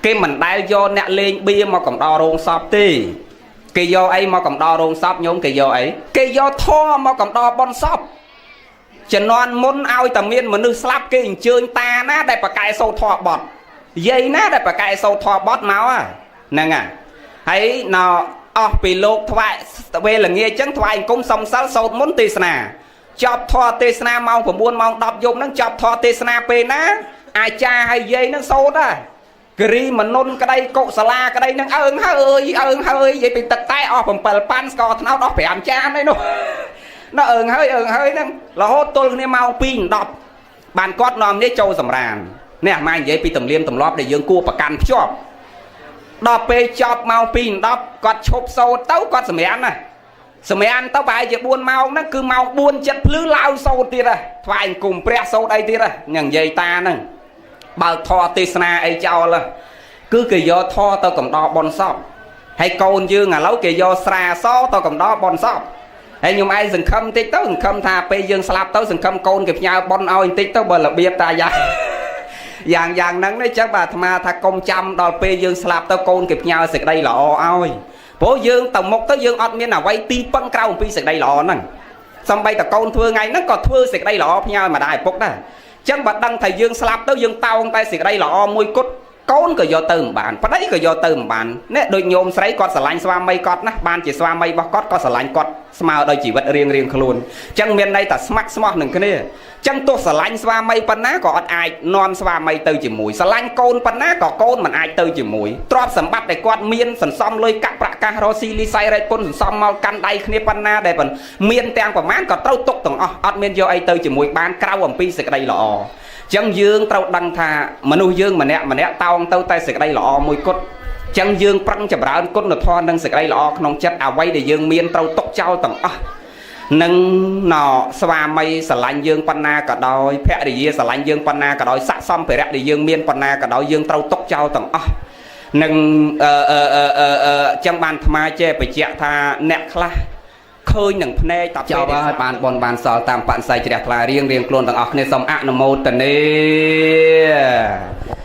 គេមិនដែលយកអ្នកលេងបៀមកកំដររោងសពទេគេយកអីមកកំដររោងសពញោមគេយកអីគេយកធម៌មកកំដរបនសពជំនាន់មុនឲ្យតែមានមនុស្សស្លាប់គេអញ្ជើញតាណាដែលប្រកែសូត្រធម៌បត់យាយណាដែលប្រកែសូត្រធម៌បត់មកហ្នឹងហើយណអស់ពីលោកថ្វាយវេល្ងាចចឹងថ្វាយអង្គមសុំសិលសូត្រមុនទេសនាចប់ធម៌ទេសនាម៉ោង9ម៉ោង10យប់ហ្នឹងចប់ធម៌ទេសនាពេលណាអាចារ្យហើយយាយហ្នឹងសូត្រហ่ะគិរីមនុនក្តីកុសលាក្តីនឹងអើងហើយអើងហើយនិយាយពីទឹកតែអស់7ប៉ាន់ស្ករត្នោតអស់5ចានឯនោះណអើងហើយអើងហើយហ្នឹងរហូតទល់គ្នាម៉ោង2 10បានគាត់នាំនេះចូលសម្រាននេះអាម៉ានិយាយពីទំនៀមទម្លាប់ដែលយើងគួរប្រកាន់ភ្ជាប់ដល់ពេលចប់ម៉ោង2 10គាត់ឈប់សូត្រទៅគាត់សម្រានណាសម្រានទៅប្រហែលជា4ម៉ោងហ្នឹងគឺម៉ោង4ចិត្តភ្លឺឡើងសូត្រទៀតហ៎ថ្វាយអង្គមព្រះសូត្រអីទៀតហ៎ញ៉ាំនិយាយតាហ្នឹងបើកធម៌ទេសនាអីចោលគឺគេយកធម៌ទៅកំដរបនសពហើយកូនយើងឥឡូវគេយកស្រាសទៅកំដរបនសពហើយខ្ញុំឯងសង្ឃឹមតិចទៅសង្ឃឹមថាពេលយើងស្លាប់ទៅសង្ឃឹមកូនគេផ្ញើបនឲ្យបន្តិចទៅបើរបៀបតាយ៉ាងយ៉ាងហ្នឹងនេះចឹងបាទអាត្មាថាកុំចាំដល់ពេលយើងស្លាប់ទៅកូនគេផ្ញើសេចក្តីល្អឲ្យព្រោះយើងទៅមុខទៅយើងអត់មានអ្វីទីពឹងក្រៅអំពីសេចក្តីល្អហ្នឹងសំបីតកូនធ្វើថ្ងៃហ្នឹងក៏ធ្វើសេចក្តីល្អផ្ញើឲ្យម្ដាយឪពុកដែរចឹងបើដឹងថាយើងស្លាប់ទៅយើងតោងតែសេចក្តីល្អមួយគត់កូនក៏យកទៅមិនបានប្តីក៏យកទៅមិនបាននេះដូចញោមស្រីគាត់ស្រឡាញ់ស្វាមីគាត់ណាបានជាស្វាមីរបស់គាត់ក៏ស្រឡាញ់គាត់ស្មើដោយជីវិតរៀងរៀងខ្លួនចឹងមានន័យថាស្ម័គ្រស្មោះនឹងគ្នាចឹងទោះស្រឡាញ់ស្វាមីប៉ុណ្ណាក៏អត់អាចនាំស្វាមីទៅជាមួយស្រឡាញ់កូនប៉ុណ្ណាក៏កូនមិនអាចទៅជាមួយទ្រព្យសម្បត្តិដែលគាត់មានសន្សំលុយកាក់ប្រាក់កាសរស៊ីលីសៃរែកពុនសន្សំមកកាន់ដៃគ្នាប៉ុណ្ណាដែលមានទាំងប្រមាណក៏ត្រូវទុកទាំងអស់អត់មានយកអីទៅជាមួយបានក្រៅអំពីសេចក្តីល្អចឹងយើងត្រូវដឹងថាមនុស្សយើងម្នាក់ម្នាក់តោងទៅតែសេចក្តីល្អមួយគត់ចឹងយើងប្រឹងចម្រើនគុណធម៌និងសេចក្តីល្អក្នុងចិត្តអ្វីដែលយើងមានត្រូវទុកចោលទាំងអស់នឹងណស្វាមីស្រឡាញ់យើងប៉ុណ្ណាក៏ដោយភរិយាស្រឡាញ់យើងប៉ុណ្ណាក៏ដោយស័ក្តិសម្ភារៈដែលយើងមានប៉ុណ្ណាក៏ដោយយើងត្រូវទុកចោលទាំងអស់នឹងចឹងបានអាត្មាចេះបញ្ជាក់ថាអ្នកខ្លះឃើញនឹងភ្នែកតបចោលហើយបានបនបានសល់តាមបរិស័យជ្រះថ្លារៀងរៀងខ្លួនទាំងអស់គ្នាសូមអនុមោទនា។